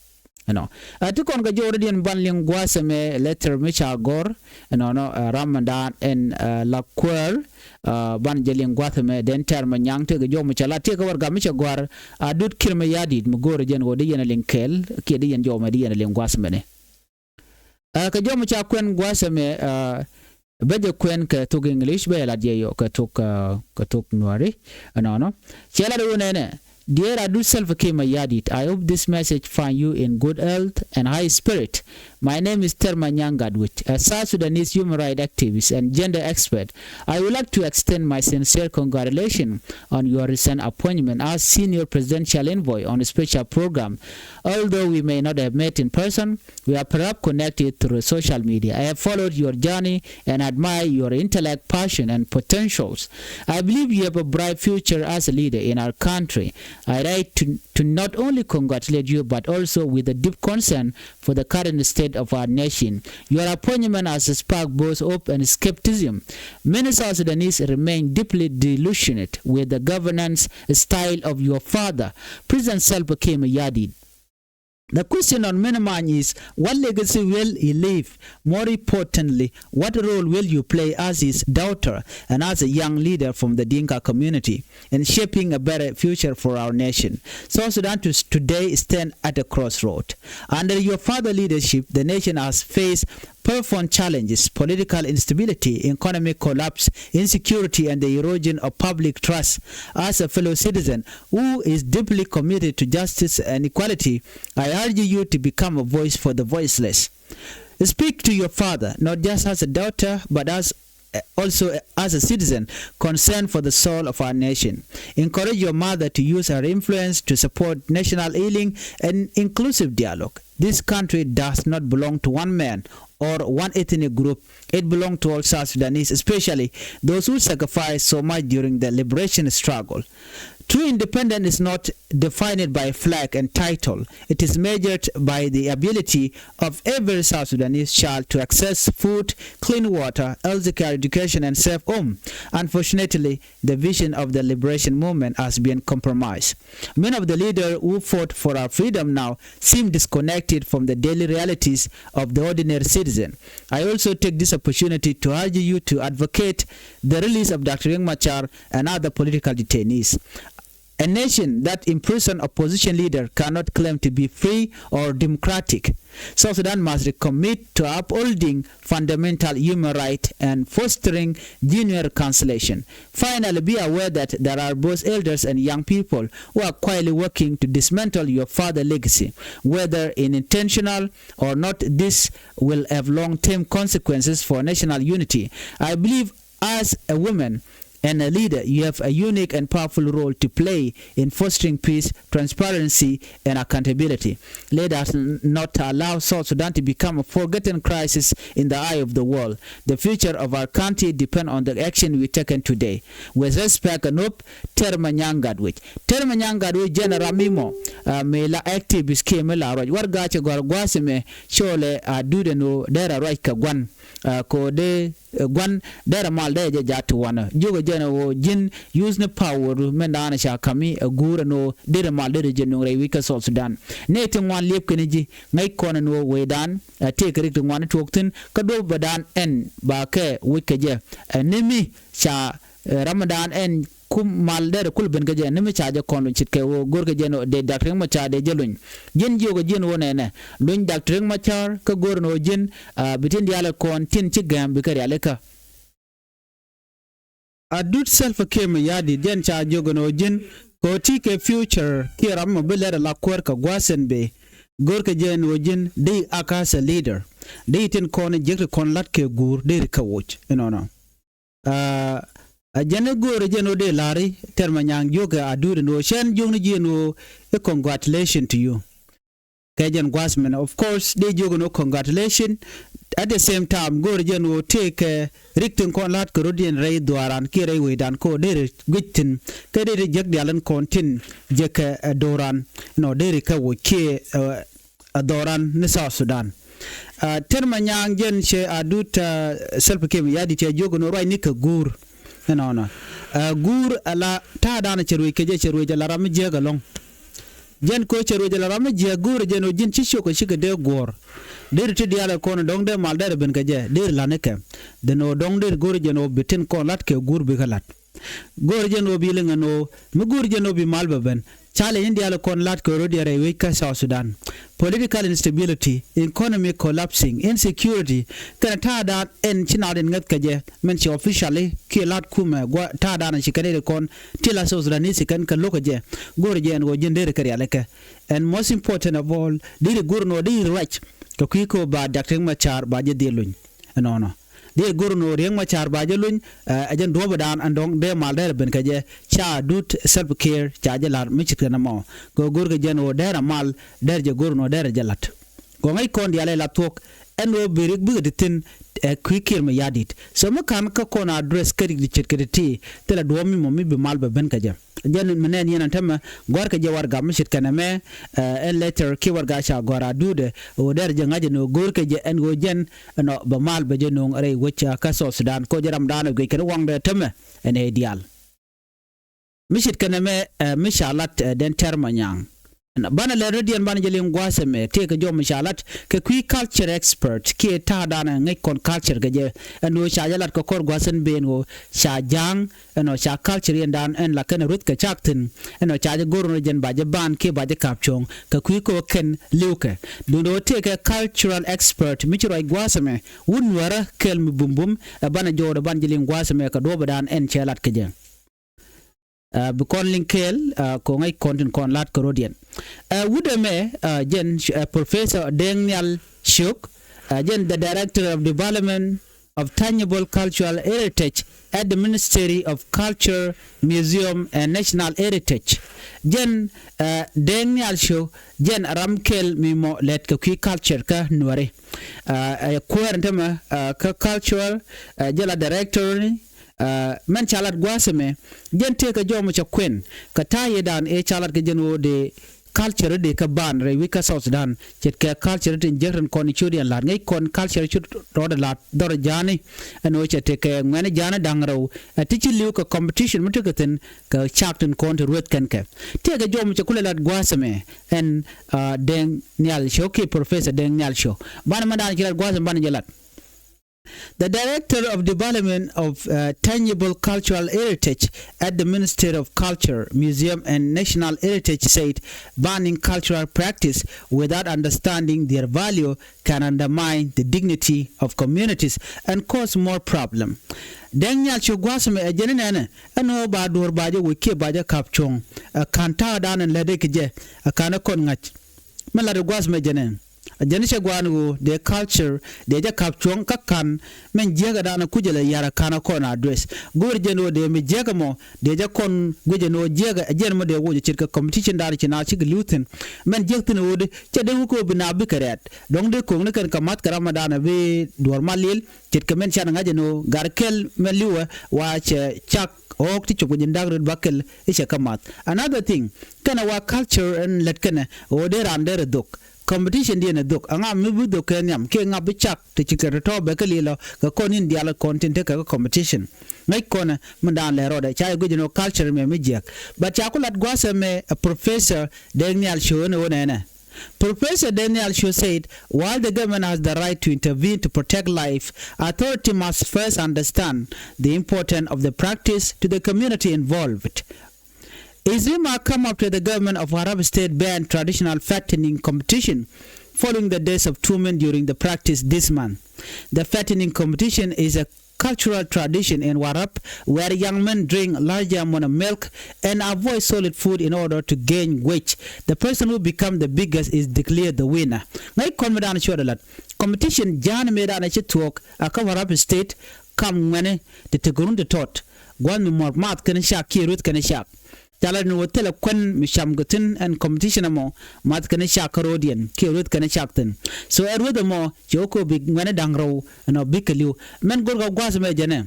Ɛnɔ. Ɛ, ti kɔn kɛ jɔw rɛ diɛn ban liŋ gua̱th mɛ letter mi ca gɔr. Ɛnɔnɔ, ɛ, ram mɛ dan ɛn, ɛ, la kuäär, ɛ, ban jɛ liŋ gua̱th mɛ den tɛr mɛ nyaŋ tëëkɛ jɔw mɛ cɛ la tëëkɛ warɛgak mi cɛ gɔ̱a̱r a dut kir mɛ ya̱di̱t mɛ go̱o̱rɛ jɛn ɣöö di yɛn a liŋ kɛɛl kiɛ di yɛn jɔw mɛ di yɛn a liŋ gua̱th mɛni. Ɛ, kɛ jɔw mɛ ca kuɛn gua̱th mɛ, ɛ, bɛ jɛ kuɛn kɛ thok English bɛ jɛ lat jɛ yɔ kɛ thok, ɛ, kɛ thok Nuäri. Ɛnɔnɔ. Cɛ lat ɣöö nɛnɛ. Dear Adut Salva Kiir Mayardit, I hope this message find you in good health and high spirit. My name is Terma Nyangadwit, a South Sudanese human rights activist and gender expert. I would like to extend my sincere congratulations on your recent appointment as senior presidential envoy on a special program. Although we may not have met in person, we are perhaps connected through social media. I have followed your journey and admire your intellect, passion, and potentials. I believe you have a bright future as a leader in our country. I write to, to not only congratulate you, but also with a deep concern for the current state of our nation. Your appointment has sparked both hope and skepticism. Many South Sudanese remain deeply disillusioned with the governance style of your father, President Salva Kiir Mayardit. The question on many minds is, what legacy will he leave? More importantly, what role will you play as his daughter and as a young leader from the Dinka community in shaping a better future for our nation? South Sudan to, today stand at a crossroad. Under your father leadership, the nation has faced profound challenges: political instability, economic collapse, insecurity, and the erosion of public trust. As a fellow citizen who is deeply committed to justice and equality, I urge you to become a voice for the voiceless. Speak to your father, not just as a daughter, but as, uh, also as a citizen concerned for the soul of our nation. Encourage your mother to use her influence to support national healing and inclusive dialogue. This country does not belong to one man or one ethnic group. It belongs to all South Sudanese, especially those who sacrificed so much during the liberation struggle. True independence is not defined by flag and title. It is measured by the ability of every South Sudanese child to access food, clean water, healthcare, education, and safe home. Unfortunately, the vision of the liberation movement has been compromised. Many of the leaders who fought for our freedom now seem disconnected from the daily realities of the ordinary citizen. I also take this opportunity to urge you to advocate the release of Doctor Riek Machar and other political detainees. A nation that imprison opposition leader cannot claim to be free or democratic. South Sudan must recommit to upholding fundamental human rights and fostering genuine reconciliation. Finally, be aware that there are both elders and young people who are quietly working to dismantle your father's legacy. Whether in intentional or not, this will have long-term consequences for national unity. I believe as a woman and a leader, you have a unique and powerful role to play in fostering peace, transparency, and accountability. Let us n- not allow South Sudan to become a forgotten crisis in the eye of the world. The future of our country depends on the action we taken today. With respect and hope, Tɛr Manyang Gatwec. Tɛr Manyang Gatwec jɛn ram mi mɔ, uh, mi la activist kiɛ mi la ruac. Warɛga cɛ gɔ̱r gua̱a̱th ɛmɛ cɔɔlɛ a duut ɛn ɣöö dee rɔ ruac kɛ gua̱n. Uh, kɛ ɣöö dee, uh, gua̱n dee rɔ mal dee jɛ jaat ti wanɛ. Jiökɛ jɛn ɣöö ji̱n use ni power du mɛn da̱a̱n ca ka̱mi ɛ guur ɛn ɣöö dee rɔ mal dee rɔ jɛ nuŋ rɛy wi̱c kä South Sudan. Nɛy ti ŋuan liep kɛn ji̱ ŋäc kɔn ɛn ɣöö wecdan, uh, tëëkɛ rik ti ŋuan ti tuɔɔk thi̱n kä duɔ̱p bɛ da̱a̱n ɛn ba kɛ wec kɛ jɛ. Uh, ni mi ca, uh, ram mi da̱a̱n ɛn kum mal derɛ kul ben kä jɛ ni mi ca jɛ kɔn luny ce̱tkɛ ɣöö go̱rkɛ jɛ ni dee Dak Riek Machar dee jɛ luny. Ji̱n jiökɛ ji̱n ɣöö nɛnɛ luny Dak Riek Machar kä go̱r ni ɣöö ji̱n, ah, bi tin diaalɛ kɔn tin ci gɛm bikɛ rialikä. A dut Salva Kiir Mayardit jɛn ca jiök ɛn ɣöö ji̱n kɛ ɣöö ti kɛ future kiɛ ram mɔ bi lɛr ala kuäär kɛ gua̱a̱th ɛn bee. Go̱rkɛ jɛ ɛn ɣöö ji̱n di act as a leader. Di tin kɔn jiäk ti kɔn la̱t kɛ guur di ri kä woc inɔnɔ. Ah, a jɛn i̱ go̱o̱rɛ jɛn ɣöö dee la̱ri Tɛr Manyang jiökɛ a duut ɛn ɣöö cɛn jiökni ji̱ ɛn ɣöö i̱ congratulation to you. Kɛ jɛn gua̱a̱th mɛn, of course, dee jiök ɛn ɣöö congratulation. At the same time, go̱o̱rɛ jɛn ɣöö tëëkɛ rik tin kɔn la̱t kɛ rɔ̱diɛn rɛy dhuaaran kiɛ rɛy wecdan kɛ ɣöö dee rɛ guic thi̱n. Kɛ dee rɛ jiäk diaal in kɔn tin jiäkɛ, eh, dooran. Nɔ dee rɛ kä woc kiɛ, eh, a dhɔran ni South Sudan. Ah, Tɛr Manyang jɛn cɛ a dut, ah, Salva Kiir Mayardit cɛ jiök ɛn ɣöö ruacni kɛ guur. Ɛnɔnɔ. Ah, guur ala ta̱a̱dan cɛ ruec kɛ jɛ cɛ ruec ala ram mi jiääk ɛlɔ̱ŋ. Jɛn kɛ ɣöö cɛ ruec ala ram mi jiääk guur jɛn ɣöö ji̱n ci ciök ɛ cikɛ dee guɔ̱ɔ̱r. Deri ti diaal ɛ kɔn dɔ̱ŋ dee mal derɛ ben kɛ jɛ deri la̱t ni kɛ. Dhen ɣöö dɔ̱ŋ deri go̱r jɛn ɣöö bi tin kɔn la̱t kɛ guur bikɛ la̱t. Go̱o̱r jɛn ɣöö bi liŋ ɛn ɣöö mi go̱o̱r jɛn ɣöö bi mal bɛ ben. Challenge in diaal kɔn la̱t kɛ rɔ̱diɛn rɛy wec kä South Sudan. Political instability, economy collapsing, insecurity. Kɛnɛ ta̱a̱dan ɛn ci naath in ŋäth kɛ jɛ mɛn ci officially kiɛ la̱t kumɛ gua̱ ta̱a̱dan ci kɛn in kɔn ti la South Sudanese kɛn kɛ lo̱k kɛ jɛ. Go̱o̱r jɛn ɣöö ji̱n deri kɛ rialikä. And most important of all, deri go̱o̱r ɛn ɣöö deri ruac kɛ kui̱ kɛ ɣöö ba Dak Riek Machar ba jɛ dhil luny. Ɛnɔnɔ. Dee go̱r ni ɣöö Riek Machar ba jɛ luny, eh, ɛ jɛn duɔ̱ɔ̱pädan ɛn dɔ̱ŋ dee mal derɛ ben kɛ jɛ ca dut Salva Kiir ca jɛ la̱r mi ce̱tkɛ nɔmɔ. Kɛ ɣöö go̱rkɛ jɛn ɣöö derɛ mal derɛ jɛ go̱r ni ɣöö derɛ jɛ la̱t. Kɛ ɣöö ŋäc kɔn diaal ɛ la̱th thuɔ̱k ɛn ɣöö bi Riek bikɛ ti thi̱n, eh, kui̱ Kiir Mayardit. So mi ka̱n kä kɔn address kä rik ti ce̱tkɛ ti ti thilɛ duɔ̱ɔ̱p mi mɔ mi bi mal bɛ ben kɛ jɛ. Jɛn mi nɛn yɛn ɛn tämɛ gɔ̱a̱rkɛ jɛ warɛga mi ce̱tkɛ nɛmɛ, eh, ɛn letter kiɛ warɛga ca gɔ̱a̱r a duudɛ ɣöö derɛ jɛ ŋa̱c ɛn ɣöö go̱o̱rkɛ jɛ ɛn ɣöö jɛn ɛnɔ bɛ mal bɛ jɛ nööŋ rɛy wec, ah, kä South Sudan. Kɛ ɣöö jɛ ramdan ɛ guic kɛn waŋdɛ tämɛ ɛn ɛ diaal. Mi ce̱tkɛ nɛmɛ, eh, mi ca lat, eh, den Tɛr Manyang. Banɛ lɛ rɔ̱diɛn banɛ jɛ liŋ gua̱a̱th ɛmɛ tëëkɛ jɔw mi ca lat kɛ kui̱ culture expert kiɛ ta̱a̱dan ɛ ŋäc kɔn culture kɛ jɛ. Ɛn ɣöö ca jɛ lat kɛ kɔr gua̱a̱th ɛn ben ɣöö ca ja̱a̱ŋ ɛnɔ ca culture yɛndan ɛn la kɛn ruth kɛ cak thi̱n. Ɛnɔ ca jɛ go̱r ɛnɔ jɛn ba jɛ ban kiɛ ba jɛ ka̱p cuɔ̱ŋ kɛ kui̱ kɛ ɣöö kɛn li̱wkɛ. Duundɛ ɣöö tëëkɛ cultural expert mi ci ruac gua̱a̱th ɛmɛ wut nuäärä kɛl mi bumbum ɛ banɛ jɔwdɛ banɛ jɛ liŋ gua̱a̱th ɛmɛ kɛ duɔ̱ɔ̱pädan ɛn cɛ lat kɛ jɛ. Ah, bi kɔn liŋ kɛɛl, ah, kɛ ɣöö ŋäc kɔn tin kɔn la̱t kɛ rɔ̱diɛn. Ah, wut ɛmɛ, ah, jɛn, ah, Professor Deng Nial Ciok, ah, jɛn the Director of Development of Tangible Cultural Heritage at the Ministry of Culture, Museum and National Heritage. Jɛn, ah, Deng Nial Ciok jɛn ram kɛl mi mɔ lɛt kɛ kui̱ culture kä Nuäri. Ah, ɛ kuäär ɛn tämɛ, ah, kä cultural, ah, jɛ la director ni, ah, mɛn ca lat gua̱a̱th ɛmɛ, jɛn tëëkɛ jɔw mi cɛ kuɛn kɛ ta̱a̱ yetdan ëë ca lat kɛ jɛn ɣöö dee culture dee kɛ ban rɛy wec kä South Sudan. Ce̱tkɛ culture tin jek rin kɔn i̱ ciöt yɛn la̱t ŋäc kɔn culture ci rɔɔdɛ la̱t dhɔr ja̱a̱ni. Ɛn ɣöö cɛ tekɛ ŋuɛ̈ni ja̱a̱ni da̱ŋ rɛw ɛ ti ci li̱w kɛ competition mi tekɛ thi̱n kɛ cak tin kɔn ti rueth kɛn kɛ. Tëëkɛ jɔw mi cɛ kulɛ lat gua̱a̱th ɛmɛ ɛn, ah, Deng Nial Ciok kiɛ Professor Deng Nial Ciok. Banɛ mɛn da̱a̱n ci lat gua̱a̱th ɛmɛ banɛ jɛ lat. The Director of Development of uh, Tangible Cultural Heritage at the Ministry of Culture, Museum and National Heritage said banning cultural practice without understanding their value can undermine the dignity of communities and cause more problem. Daniel Chogwasme a jenene ɛn ɣöö ba duɔ̱r ba jɛ wec kiɛ ba jɛ kap cuɔ̱ŋ ɛ ka̱n ta̱a̱ dan ɛn lätdɛ kɛ jɛ ɛ ka̱n ɛ kɔn ŋa̱c. Mɛ lat ɛ gua̱th mɛ jɛnɛ a jɛn cɛ gua̱a̱n ɣöö dee culture dee jɛ kap cuɔ̱ŋ kä ka̱n mɛn jiäkä dan ɛ kucä lɛ ya̱r ɛ ka̱n ɛ kɔn address. Go̱o̱r jɛn ɣöö dee mi jiäkä mɔ dee jɛ kɔn guic ɛn ɣöö jiäkä ɛ jɛn mɔ dee woc ɛ ce̱tkɛ competition dan ci na cikɛ li̱w thi̱n. Mɛn jiäk thi̱n ɣöö di cɛ dee wuk ɣöö bi na bikɛ rɛɛt dɔ̱ŋ dee ko̱ŋni kɛn kɛ ma̱th kɛ ram ɛ dan ɛ bi duɔ̱ɔ̱r mal li̱el. Ce̱tkɛ mɛn can ŋa̱c ɛn ɣöö gar kɛl mɛn li̱wɛ wa cɛ cak ɣɔ̱ɔ̱k ti cop kɛ ji̱n da̱k rit ba kɛl i̱ cɛ kä math. Another thing, kɛnɛ wa culture ɛn lät kɛnɛ ɣöö dee raan dee rɛ dhok. Competition diɛn ɛ dhok aŋa mi bi dhok kɛ nhiam kiɛ ŋa bi cak ti ci kɛ tɔ̱tɔ̱ bɛ kä lilɔ kɛ kɔn in diaal kɔn tin tekɛ kä competition. Ŋäc kɔnɛ mi daan lɛ rɔɔdɛ ca yɛ guic ɛn ɣöö culture mɛ mi jiɛk. But ca ku lat gua̱a̱th ɛmɛ ɛ professor Daniel Choi ɛn ɣöö nɛnɛ. Professor Daniel Choi said, while the government has the right to intervene to protect life, authority must first understand the importance of the practice to the community involved. His remark come after the government of Warrap State banned traditional fattening competition following the death of two men during the practice this month. The fattening competition is a cultural tradition in Warrap where young men drink larger amount of milk and avoid solid food in order to gain weight. The person who become the biggest is declared the winner. Ŋäc kɔn mi dan cuɔt alat competition ja̱a̱n mi dan ci thuɔ̱k a kä Warrap State kam ŋuɛni ti ti gurun ti tɔt. Gua̱n mi muɔr math kɛn cak kiɛ ruth kɛn cak. Ca la ni wä thilɛ kuän mi cam kɛ thi̱n ɛn competition ɛmɔ math kɛn cak kä ro̱diɛn kiɛ rueth kɛn cak thi̱n. So ɛ rueth ɛmɔ cɛ wä kɛ bi ŋuɛn da̱ŋ rɛw ɛn ɔ bikɛ li̱w. Mɛn go̱r kɛ gua̱a̱th mɛ jɛnɛ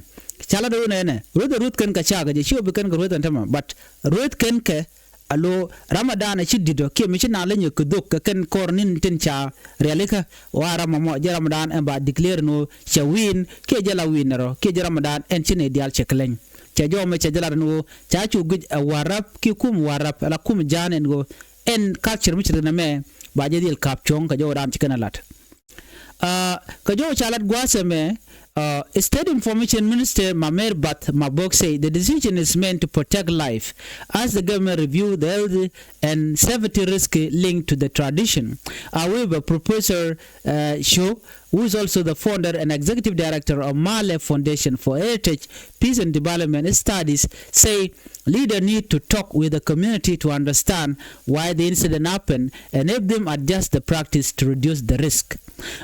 ca la dee wä nɛnɛ rueth ɛ rueth kɛn kɛ cak kɛ jɛ ci wä bi kɛn kɛ rueth ɛn tämɛ but rueth kɛn kɛ alo Ramadan ɛ ci di̱t ɔ kiɛ mi ci na leny ɛ kɛ dhok kɛ kɛn kɔr ni̱n tin ca rialikä. Wa ram ɛmɔ jɛ Ramadan ɛn ba declare ni wä cɛ win kiɛ jɛ la win nɛ rɔ kiɛ jɛ Ramadan ɛn ci nɛ diaal cɛ kɛ leny. Cɛ jɔmɛ cɛ jɛ lat ni wä ca cu guic ɛ Warrap ki kum Warrap ala kum ja̱a̱n ɛn ɣöö ɛn culture mi ci rin ɛmɛ ba jɛ dhil kap cuɔ̱ŋ kɛ jɔw dan ci kɛn ɛ lat. Kä jɔw ca lat gua̱a̱th ɛmɛ. State Information Minister Mamer Bath Mabok say the decision is meant to protect life as the government review the health and safety risk linked to the tradition. However, Professor Choi, who is also the founder and executive director of Malɛ Foundation for Heritage, Peace and Development Studies, say leaders need to talk with the community to understand why the incident happened and help them adjust the practice to reduce the risk.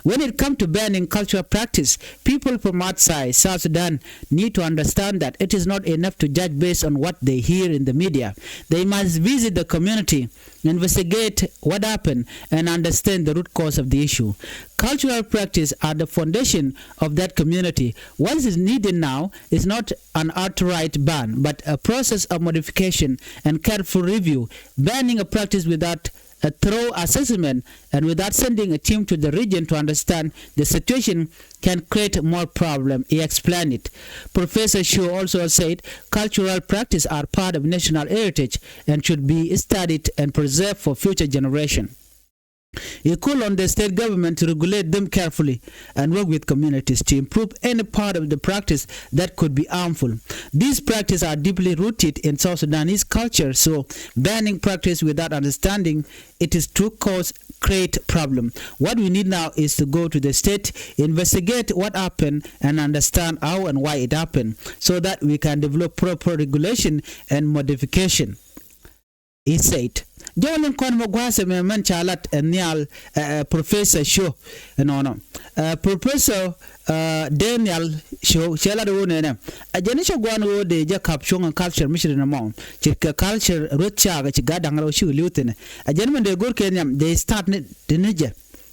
When it comes to banning cultural practice, people from outside South Sudan need to understand that it is not enough to judge based on what they hear in the media. They must visit the community, investigate what happened, and understand the root cause of the issue. Cultural practices are the foundation of that community. What is needed now is not an outright ban, but a process of modification and careful review. Banning a practice without a thorough assessment and without sending a team to the region to understand the situation can create more problem, he explained it. Professor Choi also said cultural practices are part of national heritage and should be studied and preserved for future generation. He called on the state government to regulate them carefully and work with communities to improve any part of the practice that could be harmful. These practices are deeply rooted in South Sudanese culture, so banning practice without understanding it is to cause create problem. What we need now is to go to the state, investigate what happened, and understand how and why it happened, so that we can develop proper regulation and modification, he said. Jɔwä liŋ kɔn mɛ gua̱a̱th ɛmɛ mɛn ca lat ɛ nhial ɛ Professor Choi ɛnɔnɔ. Professor Daniel Choi cɛ lat ɛ ɣöö nɛnɛ ɛ jɛn i̱ cɛ gua̱a̱n ɣöö dee jɛ kap cuɔ̱ŋ ɛ culture mi ci rin ɛmɔ ci kɛ culture rueth caak ɛ ci gat da̱ŋ rɛw ci kɛ li̱w thi̱n. Ɛ jɛn mɛn dee go̱r kɛ nhiam dee start ni ti ni jɛ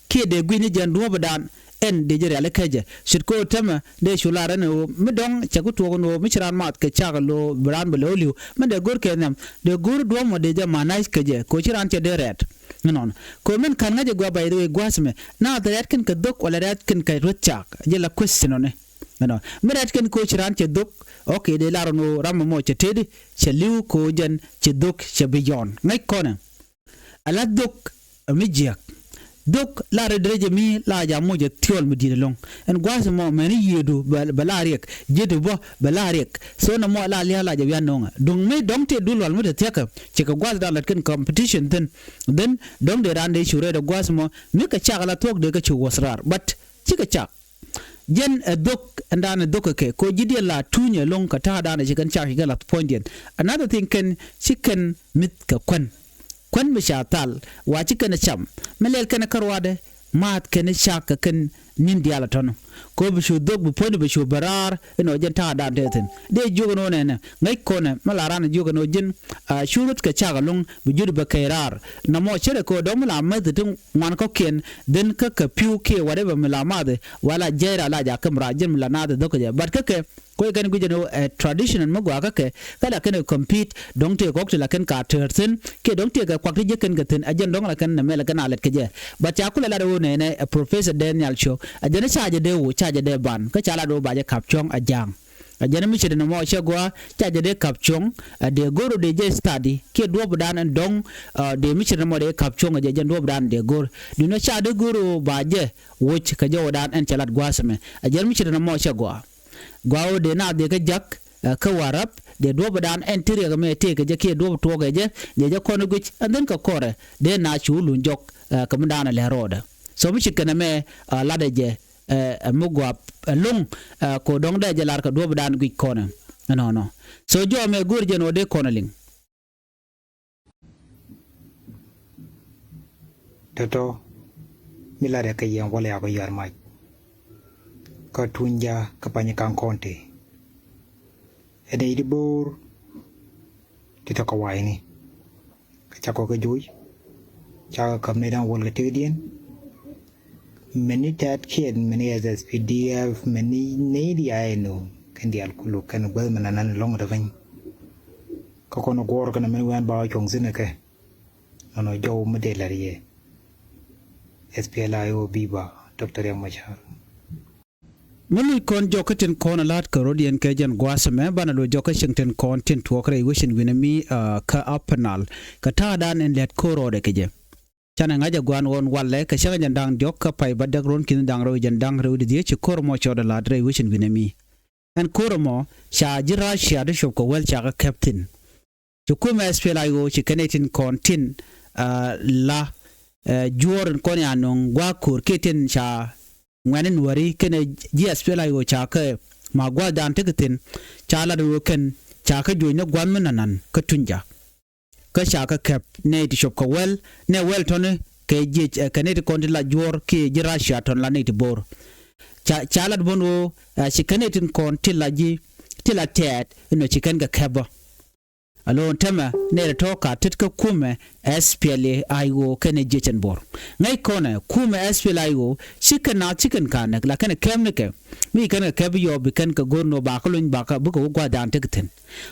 kiɛ dee gui̱c ni jɛn duɔ̱ɔ̱pdan. Ɛn dee jɛ rialikä jɛ ce̱tkɛ ɣöö tämɛ dee cu lar ɛn ɣöö mi dɔ̱ŋ cɛ ku tuɔɔk ɛn ɣöö mi ci raan math kɛ cak lo̱o̱ bi raan bɛ lo̱o̱ li̱w. Mɛn dee go̱r kɛ nhiam dee go̱r duɔ̱ɔ̱p mɔ dee jɛ manage kɛ jɛ kɛ ɣöö ci raan cɛ dee rɛɛt. Ɛnɔnɔ kɛ ɣöö min ka̱n ŋäcɛ gua̱a̱th, by the way, gua̱a̱th mɛ na thɛ rɛɛt kɛn kɛ dhok wala rɛɛt kɛn kɛ rueth cak jɛ la question ɔni. Ɛnɔ mi rɛɛt kɛn kɛ ɣöö ci raan cɛ dhok. Okay, dee lar ɛn ɣöö ram ɛmɔ cɛ teti cɛ li̱w kɛ ɣöö jɛn cɛ dhok cɛ bi yɔn ŋäc kɔnɛ. Ala dhok mi jiäk Dhok la rɛy derɛ jɛ mi la ja moc ɛ thiɔl mi di̱i̱t ɛlɔ̱ŋ. Ɛn gua̱a̱th ɛmɔ mɛni yiëëdu bɛ la riɛk, ji̱tu bä bɛ la riɛk. So nɛ mɔ la lia̱a̱ la jɛ wian no̱o̱ŋɛ duŋ mi dɔ̱ŋ tëë dul wal mi te thiäkä. Cikɛ gua̱a̱th dan lät kɛn competition thi̱n. Then dɔ̱ŋ dee raan dee cu rɛɛt ɛ gua̱a̱th ɛmɔ mi kɛ cak la thuɔ̱k dee kɛ cu wuɔ̱th raar, but cikɛ cak. Jɛn ɛ dhok ɛn daanɛ dhok kɛ kɛ ko ji̱ diɛn la tuunyɛ lo̱ŋ kɛ ta̱a̱ daanɛ ci kɛn cak ci kɛn lath puɔ̱nydiɛn. Another thing kɛn ci kɛn mi̱th kɛ kuän. Kuän mi ca thal wa ci kɛn ɛ cam mi lɛl kɛn ɛ kä ruaadɛ. Maath kɛn cak kɛ kɛn ni̱n diaal ɛ tɔ̱nɔ ko bi cu dhok bi puɔ̱nydu bi cu bɛ raar. Inɔ jɛn ta̱a̱ daan tɛth thi̱n dee jiök ɛn ɣöö nɛnɛ ŋäc kɔnɛ mi la raan ɛ jiök ɛn ɣöö ji̱n. Cu ruth kɛ cak ɛlɔ̱ŋ bi jut bɛ kɛy raar. Namɔ cärɛ kɛ ɣöö dɔ̱ŋ mi la mäth ti ŋuan kɔ̱kiɛn dhin kä kɛ pi̱w kiɛ whatever mi la math. Wala jiɛc ra la jakä mi ra ji̱n mi la naath dhok kɛ jɛ but kä kɛ kuec kɛn guic ɛn ɣöö ɛ traditional mi gɔaa kä kɛ. Kä la kɛn ɛ compete dɔ̱ŋ tëë kɔk ti la kɛn ka tɛɛr thi̱n kiɛ dɔ̱ŋ tëë kɛ kuak ti jiäk kɛn kɛ thi̱n ɛ jɛn dɔ̱ŋ la kɛn nɛ mɛ la kɛn a lɛt kɛ jɛ. But ca kulɛ lat ɣöö nɛnɛ ɛ Professor Daniel Cok ɛ jɛn ca jɛ dee woc ca jɛ dee ban kä ca lat ɣöö ba jɛ kap cuɔ̱ŋ ɛ ja̱a̱ŋ. Ɛ jɛn mi ce̱t ɛn ɛmɔ cɛ gɔaa ca jɛ dee kap cuɔ̱ŋ ɛ dee go̱r ɣöö dee jɛ study kiɛ duɔ̱ɔ̱pdan ɛn dɔ̱ŋ. Dee mi ce̱t ɛn ɛmɔ dee kap cuɔ̱ŋ ɛ jɛ jɛn duɔ̱ɔ̱pdan dee go̱r duundɛ ca dee go̱r ɣöö ba jɛ woc kɛ jɔwdan ɛn cɛ lat gua̱a̱th ɛmɛ. Ɛ jɛn mi ce̱t ɛn ɛmɔ cɛ gɔaa. Gɔaa ɣöö dee naath dee kä jak kä Warap dee duɔ̱ɔ̱pdan ɛn ti riɛk ɛmɛ tëëkɛ jɛ kiɛ duɔ̱ɔ̱p tuɔɔkɛ jɛ dee jɛ kɔn ɛ guic ɛn dhin kɛ kɔrɛ dee naath cu luny jɔk. Kɛ mi daanɛ lɛ̱r rɔɔdɛ so mi ce̱t kɛn ɛmɛ latdɛ jɛ. Ɛ mi guap ɛlɔ̱ŋ ko dɔ̱ŋ dee jɛ lar kɛ duɔ̱ɔ̱pdan guic kɔnɛ. Ɛnɔnɔ so jɔɔmɛ go̱o̱r jɛn ɣöö dee kɔnɛ liŋ. Tɔ̱tɔ̱ mi latdɛ kɛ yɛn walɛ a bä yɔ̱a̱r mac. Kä tuny ja kä pany ka̱ŋ kɔn tëë ɛn nɛy ti bo̱o̱r ti tɔ̱ kɛ wayni. Kä cakɔ kɛ joc cakɔ käp nɛy da̱ŋ wäl kɛ tëkdiɛn. Mɛni tɛ̈t kiɛt mɛni S S P D F mɛni nɛy diaal ɛn ɣöö kɛn diaal kulu kɛn guäth mɛn anan lɔ̱ŋ ɛ tɔ piny. Kä kɔn guɔ̱ɔ̱r kɛn mɛni wɛn ba wä cuɔ̱ŋ thi̱n ɛ kɛ nɔnɔ jɔw mi dee la̱r yɛ. S P L A I O biba Doctor Riek Machar. Mi luc kɔn jɔk kä tin kɔn a la̱t kɛ rot yɛn kɛ jɛn gua̱a̱th ɛmɛ banɛ luc jɔk kä cieŋ tin kɔn tin tuɔɔk rɛy wecin wi̱nɛ mi kä Upper Nile kɛ ta̱a̱dan in lɛt ko̱r rɔɔdɛ kɛ jɛ. Canɛ ŋa̱c a gua̱a̱n ɣɔn walɛ kɛ cäŋ jɛn da̱ŋ diɔ̱k kä pay bädäk ruɔ̱n ki̱n da̱ŋ rɛw jɛn da̱ŋ rɛw di dhiec ci ko̱r ɛmɔ cɔɔdɛ la̱t rɛy wecin wi̱nɛ mi. Ɛn ko̱r ɛmɔ ca ji̱ Russia ti cop kɛ wäl ca kɛ kɛp thi̱n. Ci kumɛ S P L A I O ci kɛn ɛ tin kɔn tin la juɔ̱ɔ̱r in kɔn ya nöŋ gua̱a̱k ko̱r kiɛ tin ca ŋuɛ̈ni nuääri kɛnɛ ji̱ S P L A I O ca kɛ ma gua̱a̱thdan tekɛ thi̱n. Ca lat ɣöö kɛn ca kɛ juɔ̱c ni gua̱a̱th mi nanan kä tuny ja. Kä ca kɛ kɛp nɛy ti cop kɛ wäl nɛ wäl tɔ̱ni kɛ jiec kɛ nɛy ti kɔn ti la juɔ̱ɔ̱r kiɛ ji̱ Russia tɔ̱n la nɛy ti bo̱o̱r. Ca lat buɔ̱n ɣöö ci kɛn nɛy tin kɔn ti la ji̱ ti la tɛɛt inɔ ci kɛn kɛ kɛp bä. Alɔn tämɛ nɛy ti tɔ̱ ka tet kä kumɛ S P L A I O kɛnɛ jiec ɛn bo̱o̱r. Ŋäc kɔnɛ kumɛ S P L A I O ci kɛn naath ci kɛn ka näk la kɛnɛ kɛp ni kɛ mi ci kɛn kɛ kɛp yɔɔp bi kɛn kɛ go̱r ni ɣöö ba kä luny ba kä bikɛ wä gua̱a̱thdan tekɛ thi̱n.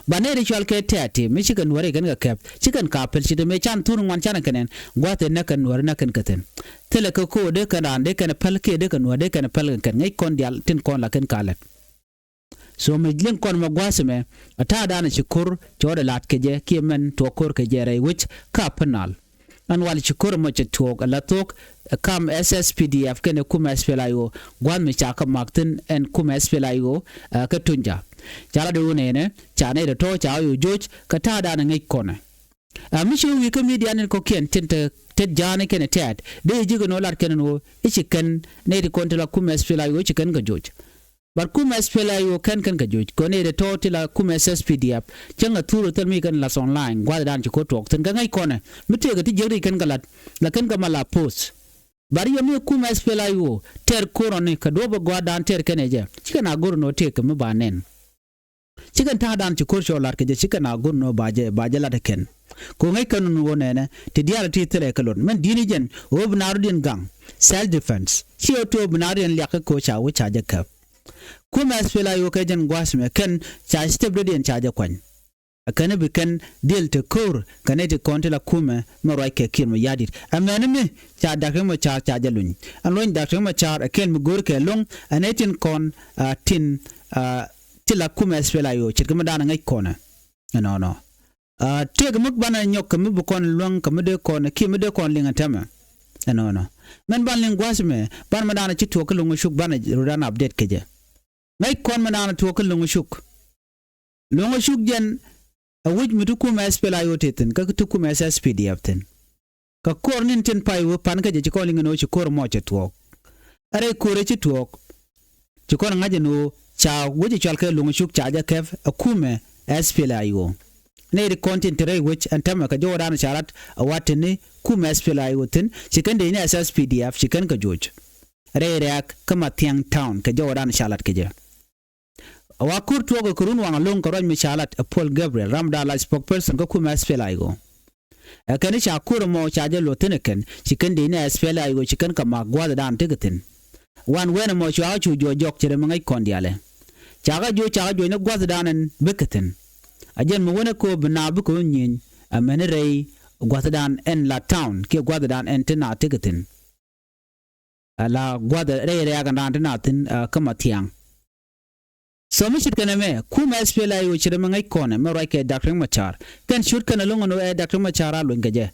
Ba nɛy ti cual kɛ tɛ̈t ti mi ci kɛn nuääri kɛn kɛ kɛp ci kɛn ka päl ci ti mëë can thur ŋuan canɛ kɛn ɛn gua̱a̱th in näk kɛn nuääri näk kɛn kɛ thi̱n. Thilɛ kɛ ko̱o̱r dee kɛn raan dee kɛn päl kiɛ dee kɛn nuäär dee kɛn päl kɛn kɛn ŋäc kɔn diaal tin kɔn la kɛn ka lät. So mi liŋ kɔn mɛ gua̱a̱th ɛmɛ a ta̱a̱ da̱a̱n a ci ko̱r cɔɔdɛ la̱t kɛ jɛ kiɛ mɛn tuɔɔk ko̱r kɛ jɛ rɛy wec kä Upper Nile. Ɛn wal ci ko̱r ɛmɔ cɛ tuɔɔk ɛ la thuɔ̱k ɛ kam S S P D F kɛnɛ kumɛ S P L A I O gua̱a̱th mi ca kɛ mak thi̱n ɛn kumɛ S P L A I O ɛ kä tuny ja. Ca la di wun ɛnɛ ca nɛy tɔ̱tɔ̱ ca ɣöö joc kɛ ta̱a̱ da̱a̱n a ŋäc kɔnɛ. Ɛ mi ci wä wi̱i̱ kä midia ni kɔ̱kiɛn tin te tet ja̱a̱ni kɛnɛ tɛ̈t dee ji̱ ji̱ kɛn ɣöö lat kɛn ɛn ɣöö i̱ ci kɛn nɛy ti kɔn ti la kumɛ S P L A I O ci kɛn kɛ joc. But kumɛ S P L A I O kɛn kɛn kɛ joc kɔn nɛy ti tɔ̱ ti la kumɛ S S P D F cäŋ ɛ thur ɛ thil mi kɛn lath online gua̱thdan ci ko̱ tuɔɔk thi̱n kɛ ŋäc kɔnɛ mi tëëkɛ ti jiäk ri kɛn kɛ la̱t la kɛn kɛ ma la poth. But yɛ mi kumɛ S P L A I O tɛr ko̱r ɔni kɛ duɔ̱p ɛ gua̱thdan tɛr kɛn ɛ jɛ ci kɛn a go̱r ɛn ɣöö tëëkɛ mi ba nɛn. Ci kɛn ta̱a̱dan ci ko̱r cɔɔl la̱t kɛ jɛ ci kɛn a go̱r nɔ ba jɛ ba jɛ la̱t kɛn. Kɛ ŋäc kɛn nɔ wä nɛnɛ ti diaal ti thilɛ kɛ lot mɛn di̱i̱ni jɛn ɣöö bi naar rɔ̱diɛn gaŋ self defense ci ɣöö tuɔɔk bi naar rɔ̱diɛn liak kä ko̱ ca wä ca jɛ käp. Kumɛ S P L A I O kɛ jɛn gua̱a̱th mɛ kɛn ca ci tɛp rɔ̱diɛn ca jɛ kuany. Ɛ kɛn bi kɛn dhil te ko̱r kɛ nɛy ti kɔn ti la kumɛ mɛ ruac kɛ kiɛn mɛ ya̱di̱t. Ɛ mɛni mi ca Dak Riek Machar ca jɛ luny ɛn luɔ̱ny Dak Riek Machar ɛ kɛn mi go̱o̱r kɛ lo̱ŋ ɛ nɛy tin kɔn a tin a ti la kumɛ S P L A I O ce̱tkɛ mi da̱a̱n ɛ ŋäc kɔnɛ. Ɛnɔnɔ a tëëk mi banɛ nyɔk kɛ mi bi kɔn luäŋ kɛ mi dee kɔn kiɛ mi dee kɔn liŋ ɛ tɛmɛ. Ɛnɔnɔ. Mɛn ban liŋ gua̱a̱th mɛ, ban mɛ da̱a̱n ci tuɔɔk kä Loŋ Cuk, ban rɔ da̱a̱n update kɛ jɛ. Ŋäc kɔn mɛ da̱a̱n tuɔɔk kä Loŋ Cuk. Loŋ Cuk jɛn ɛ wi̱c mi ti kumɛ S P L A I O te thi̱n, kä ti kumɛ S S P D F thi̱n. Kä ko̱r ni̱n tin pay wee pan kä jɛ ci kɔn liŋ ɛn ɣöö ci ko̱r mɔ cɛ tuɔɔk. Ɛ rɛy ko̱r ɛ ci tuɔɔk. Ci kɔn ŋa̱c ɛn ɣöö ca wec ɛ cɔal kɛ Loŋ Cuk ca jɛ kɛp ɛ kumɛ S P L A I O. Nɛy ti kɔn tin te rɛy wec ɛn täämɛ kɛ jɔwädan ca lat ɛ wa te ni kumɛ S P L A I O thi̱n, ci kɛn dee ni S S P D F, ci kɛn kɛ joc. Rɛy rɛ̈ɛ̈k kä Mathiang Town kɛ jɔwädan ca lat kɛ jɛ. A wa ko̱r tuɔɔk ɛ kɛ run waŋ ɛlɔ̱ŋ kɛ ruac mi ca lat ɛ Paul Gabriel, ramdan la spokesperson kä kumɛ S P L A I O. Ɛ kɛn ca ko̱r ɛmɔ ca jɛ luɔth thi̱n ɛ kɛn, ci kɛn dee ni S P L A I O, ci kɛn kɛ mak gua̱a̱thdan tekɛ thi̱n. Wan wen ɛmɔ cua cu juɔc jɔk, ci rɛ mi ŋäc kɔn diaalɛ. Ca kɛ juɔc, ca kɛ juɔc ni gua̱a̱thdan ɛn bikɛ thi̱n. A jɛn mi wen ɛ ko̱o̱p bi naath bikɛ wä nyieny, amäni rɛy gua̱a̱thdan ɛn la town kiɛ gua̱a̱thdan ɛn ti naath tekɛ thi̱n. Ala gua̱th rɛy rɛ̈ɛ̈k ɛn raan ti naath thi̱n, ah, kä Mathiang. So mi ce̱tkɛ nɛmɛ, kumɛ S P L A I O ce̱t ɛmɛ ŋäc kɔnɛ mɛ ruac kɛ Dak Riek Machar. Kɛn ciöt kɛn ɛlɔ̱ŋ ɛn ɣöö ɛ Dak Riek Machar a luny kɛ jɛ.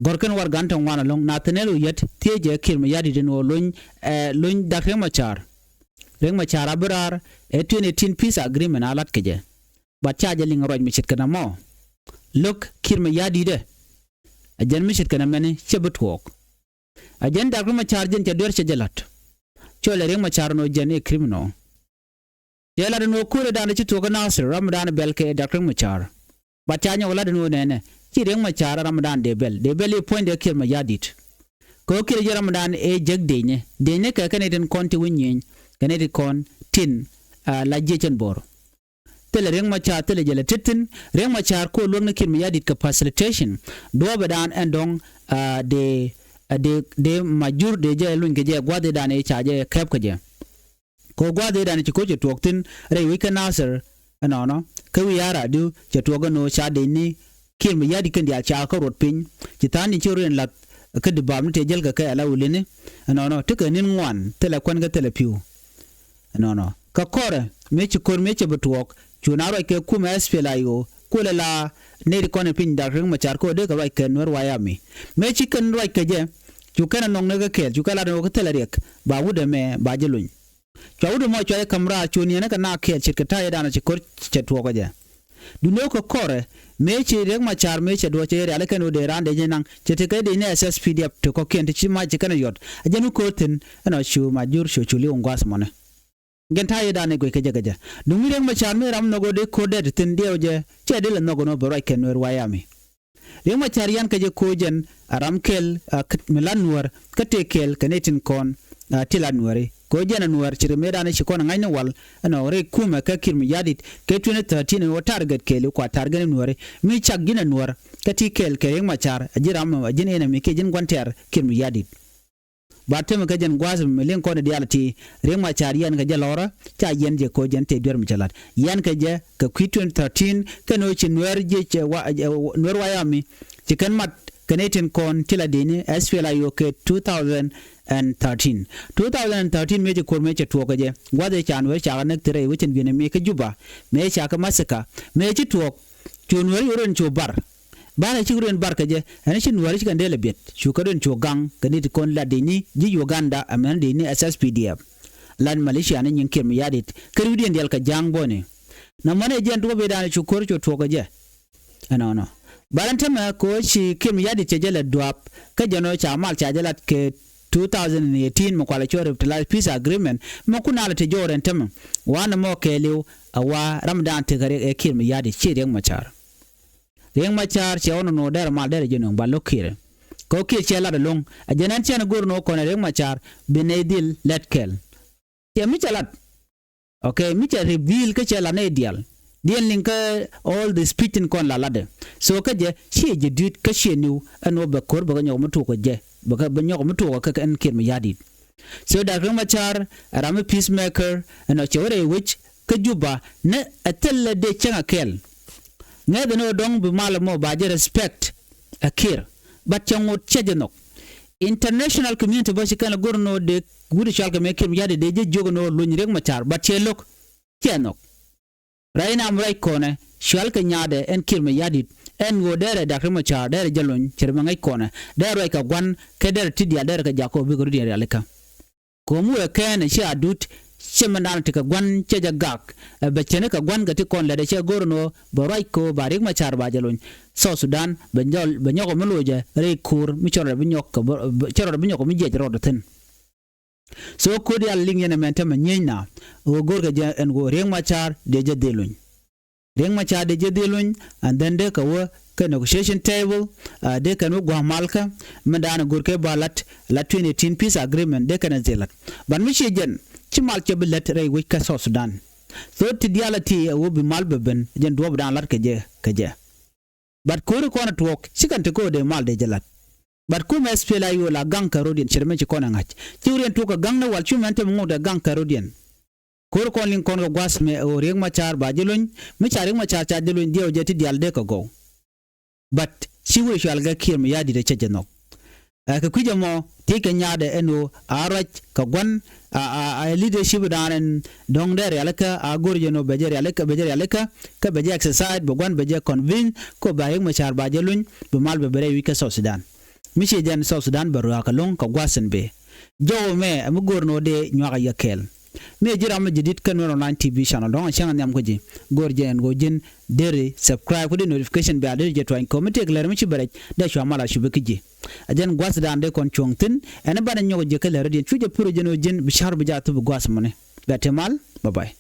Gɔ̱r kɛn warɛgakni ti ŋuan ɛlɔ̱ŋ, Nathaniel Oyet thiecɛ Kiir Mayardit ɛn ɣöö luny, ɛ, luny Dak Riek Machar. Riek Machar a bi raar ɛ twenty eighteen peace agreement a la̱t kɛ jɛ. But ca jɛ liŋ ruac mi ce̱tkɛ nɛmɔ. Lo̱k Kiir Mayardit ɛ. Ɛ jɛn mi ce̱tkɛ nɛmɛni cɛ bi tuɔɔk. A jɛn Dak Riek Machar jɛn cɛ duer cɛ jɛ la̱t. Cɔl ɛ Riek Machar ɛn ɣöö jɛn ɛ criminal. Cɛ la̱t ɛn ɣöö ko̱r ëëdan ci tuɔɔk kä Nasir, ramdan bɛl kɛ Dak Riek Machar. But ca nyɔk la̱t ɛn ɣöö nɛnɛ, ci Riek Machar ɛ ramdan dee bɛl. Dee bɛl i̱ puɔ̱nydɛ Kiir Mayardit. Kɛ ɣöö Kiir jɛ ramdan ɛ jek denyɛ. Denyɛ kɛ kɛn i̱ tin kɔn ti wi̱ny nyieny, kɛn i̱ tin kɔn tin, ah, la jiɛc ɛn Bor. Thilɛ Riek Machar, thilɛ jɛ lɛ tet thi̱n. Riek Machar ko̱ luäk ni Kiir Mayardit kɛ facilitation. Duɔ̱ɔ̱pɛ daan ɛn dɔ̱ŋ, ah, dee, ah, dee, dee Majur dee jɛ luny kɛ jɛ gua̱a̱th ëëdan ëë ca jɛ kɛp kɛ jɛ. Kɛ gua̱a̱th ëëdan ci ko̱ cɛ tuɔɔk thi̱n rɛy wi̱c kä Nasir ɛnɔnɔ. Kä wi̱i̱ ar adu cɛ tuɔɔk ɛn ɣöö ca dee ni Kiir Mayardit kɛn diaal ca kä ruɔt piny. Ci tha̱a̱ŋ ni ci rɔ in la̱th kä dibam ni tëë jäl kɛ kɛ ala wulini. Ɛnɔnɔ, tekɛ ni̱n ŋuan, thilɛ kuän kä thilɛ pi̱w. Ɛnɔnɔ. Kä kɔrɛ, mëë ci ko̱r mëë cɛ bi tuɔɔk, cu na ruac kɛ kumɛ S P L A I O, kulɛ la nɛy ti kɔn ɛ piny Dak Riek Machar kɛ ɣöö dee kɛ ruac kɛ Nuer White Army. Mëë ci kɛn ruac kɛ jɛ, cu kɛn ɛ nhɔk ni kä kɛɛl, cu kɛn lat ni ɣöö kä thilɛ riɛk, ba wut ɛmɛ, ba jɛ luny. Cua wut ɛmɔ cua jɛ ka̱m raar, cu niɛn ni kɛ na kɛɛl ce̱tkɛ ta̱yɛ dan ci ko̱r cɛ tuɔɔk kɛ jɛ. Duundɛ kɛ kɔrɛ, mëë ci Riek Machar mëë cɛ duɔ̱ɔ̱c cɛ rialikä ni ɣöö dee raan dee jɛ naŋ, cɛ tekɛ dee ni S S P D F ti kɔ̱kiɛn ti ci mac ci kɛn ɛ yɔt. A jɛn mi ko̱r thi̱n, ɛnɔ cu Majur cu cu li̱w in gua̱a̱th mɔnɛ. Gɛn ta̱yɛ dan ɛ guic kɛ jɛ kɛ jɛ. Duŋ mi Riek Machar mi ram nhɔk ɣöö dee ko̱r dee ti thi̱n diɛw jɛ, cɛ dee lɛ nhɔk ɛn ɣöö bɛ ruac kɛ Nuer White Army. Riek Machar yan kɛ jɛ ko̱ jɛn a ram kɛl, a, mi la Nuäär kä tëë kɛɛl kɛ nɛy tin kɔn, a, ti la Nuääri. Ko̱ jɛn a Nuäär ci ri mëëdan ci kɔn a ŋa̱cni wal ɛnɔ rɛy kumɛ kä Kiir Mayardit kɛ twenty thirteen ɛn ɣöö target kɛɛliw kua target ni Nuääri. Mi cak ji̱n a Nuäär kä ti kɛɛl kɛ Riek Machar a ji̱n ram a ji̱n enemy kiɛ ji̱n gua̱n tɛ̈r Kiir Mayardit. Ba täämɛ kä jɛn gua̱a̱th mi liŋ kɔn diaal ti Riek Machar yɛn kɛ jɛ lɔrä, ca yɛn jɛ ko̱ jɛn tëë duer mi cɛ la̱t. Yɛn kɛ jɛ kɛ kui̱ twenty thirteen, kɛn ɣöö ci Nuäär jiec, ɛ, wa, ɛ, Nuer White Army, ci kɛn mat kɛ nɛy tin kɔn ti la dee ni S P L A I O kɛ two thousand and thirteen. Two thousand and thirteen mëë ci ko̱r mëë cɛ tuɔɔk kɛ jɛ. Gua̱th ëë ca Nuäär ca kɛ näk thil rɛy wec in wi̱n ɛ mëë kä Juba. Mëë ca kɛ massacre. Mëë ci tuɔɔk. Cu Nuääri ɣöö rɛn cu bar. Banɛ cik rɛn bar kɛ jɛ, ɛn ci Nuääri ci kɛn dee lɛ biɛt. Cu kɛ rɛn cu gaŋ, kɛ ni ti kɔn la dee ni, ji̱ Uganda, ɛmɛn dee ni S S P D F. Lan militia ni nyin Kiir Mayardit, kɛ riwdiɛn diaal kɛ ja̱a̱ŋ bɔni. Na mɔnɛ jɛn duɔ̱p i̱ da̱a̱n cu ko̱r cu tuɔɔk kɛ jɛ. Ɛnɔnɔ. Bal ɛn tämɛ kɛ ɣöö ci Kiir Mayardit cɛ jɛ lɛ duaap, kä jɛn ɣöö ca mal ca jɛ lat kɛ two thousand and eighteen mi kualɛ cɔɔr revitalized peace agreement, mɛ kun alɛ ti jɔɔr ɛn tämɛ. Wanɛ mɔ kɛɛliw, a wa ramdan tekɛ Riek ɛ Kiir Mayardit, ci Riek Machar. Riek Machar cɛ ɣɔn nɔ dɛrɛ mal dɛrɛ jɛ nöŋ ba lo̱k Kiir. Kɛ ɣöö Kiir cɛ lat ɛlɔ̱ŋ. A jɛn ɛn cɛn go̱r nɔ kɔn ɛ Riek Machar bi nɛy dhil lɛt kɛl. Cɛ mi cɛ lat. Okay, mi cɛ reveal kä cɛ lat nɛy diaal. Diɛn liŋ kä all the speech tin kɔn la latdɛ. So kä jɛ ciɛ jɛ dui̱t kä ciɛ niw ɛn ɣöö bɛ ko̱r bɛ kɛ nyɔk mi tuɔɔk kɛ jɛ. Bɛ kɛ bɛ nyɔk mi tuɔɔk kɛ kɛ ɛn Kiir Mayardit. So Dak Riek Machar ɛ ram mi peacemaker ɛn ɔ cɛ wä rɛy wec kä Juba ni ɛ thilɛ dee cäŋ a kɛl. Ŋäth ɛn ɣöö dɔ̱ŋ bi mal ɛmɔ ba jɛ respect ɛ Kiir. But cɛ ŋot cɛ jɛ nhɔk. International community bä ci kɛn ɛ go̱r ɛn ɣöö dee wut ɛ cɔal kɛ mɛ Kiir Mayardit dee jɛ jiök ɛn ɣöö luny Riek Machar. But cɛ lo̱k cɛ nhɔk. Right now mi ruac kɔnɛ cual kɛ nyaadɛ ɛn Kiir Mayardit Ɛn ɣöö dɛrɛ Dak Riɛk Macar dɛrɛ jɛ lony cɛ rɛ mɛ ŋäc kɔnɛ dɛrɛ ruac kɛ gua̱n kɛ dɛrɛ ti diaal dɛrɛ kɛ jakä bikɛ rut yɛn rialikä. Kɛ ɣöö mi wëë kɛɛnɛ ci a dut cɛ mɛn daanɛ ti kɛ gua̱n cɛ jɛ gak. Ɛ bɛ cɛni kɛ gua̱n kɛ ti kɔn lɛt ɛ cɛ go̱r ɛn ɣöö bɛ ruac kɛ ɣöö ba Riɛk Macar ba jɛ lony. South Sudan bɛ nyɔk bɛ nyɔk mi locɛ rɛy ko̱o̱r mi cɛ rɔɔdɛ bi nyɔk kɛ bä cɛ rɔɔdɛ bi nyɔk kɛ mi jiɛc rɔɔdɛ thi̱n. So ko̱r diaal liŋ yɛn ɛmɛn tɛmɛ nyieny na ɣöö go̱rkɛ jɛ ɛn ɣöö Riɛk Macar dee jɛ dhil luny. Riɛk Macar dee jɛ dhil luny. And then dee kɛ wä kɛ negotiation table. Dee kɛn wä gua̱a̱ malkä mɛn daanɛ go̱rkɛ ba lat lat twenty eighteen peace agreement dee kɛn ɛ dhil lat. But mi ciɛ jɛn ci mal cɛ bi lät rɛy wec kä South Sudan. So ti diaal a ti ɛ wä bi mal bɛ ben jɛn duɔ̱ɔ̱p daan lat kɛ jɛ kɛ jɛ. But ko̱ri kɔn a tuɔɔk ci kɛn ti ko̱o̱dɛ mal dee jɛ lat. But kumɛ S P L A I O la gaŋ kɛ rodiɛn ce̱t mɛ ci kɔn ɛ ŋa̱c ci riɛn tuɔɔk kɛ gaŋ ni wal cu mɛn te mi ŋot ɛ gaŋ kɛ rodiɛn. Ko̱ri kɔn liŋ kɔn kɛ gua̱th mɛ ɣöö Riɛk Macar ba ji̱ luny mi ca Riɛk Macar ca ji̱ luny diɛw jɛ ti diaal dee kɛ gɔw. But ci wee cual kɛ Kiir mi ya̱a̱ di̱t ɛ cɛ jɛ nhɔk. Ɛ kɛ kui̱c ɛmɔ tëëkɛ nyaatdɛ ɛn ɣöö a ruac kɛ gua̱n a a a leadership dan ɛn dɔ̱ŋ dee rialikä a go̱r jɛ ɛn ɣöö bɛ jɛ rialikä bɛ jɛ rialikä. Kä bɛ jɛ exercise bɛ gua̱n bɛ jɛ convince kä ba Riɛk Macar ba jɛ luny bi mal bɛ bɛ rɛy wi̱c kä South Sudan. Mi ciɛ jɛn South Sudan bɛ ruaak ɛlɔ̱ŋ kɛ gua̱a̱th ɛn bëë. Jɔw ɛmɛ ɛ mi go̱r ɛn ɣöö dee nyuak a yɛ kɛɛl. Mi ɛ ji̱ ram mi jɛ di̱t kä Nuer Online T V channel dɔ̱ŋ a cäŋ a nhiam kä ji̱ go̱r jɛ ɛn ɣöö ji̱n deri subscribe kä di notification bell deri jɛ tuany kɛ ɣöö mi tëëk lɛr mi ci bɛ rɛc dee cua mal a cupi kä ji̱. A jɛn gua̱th dan dee kɔn cuɔ̱ŋ thi̱n ɛn banɛ nyɔk jɛ kä lɛr rɔ diɛn cu jɛ pur jɛn ɣöö ji̱n bi ca̱r bi jɛ a thup bi gua̱th muni. Bɛ te mal. Bye bye.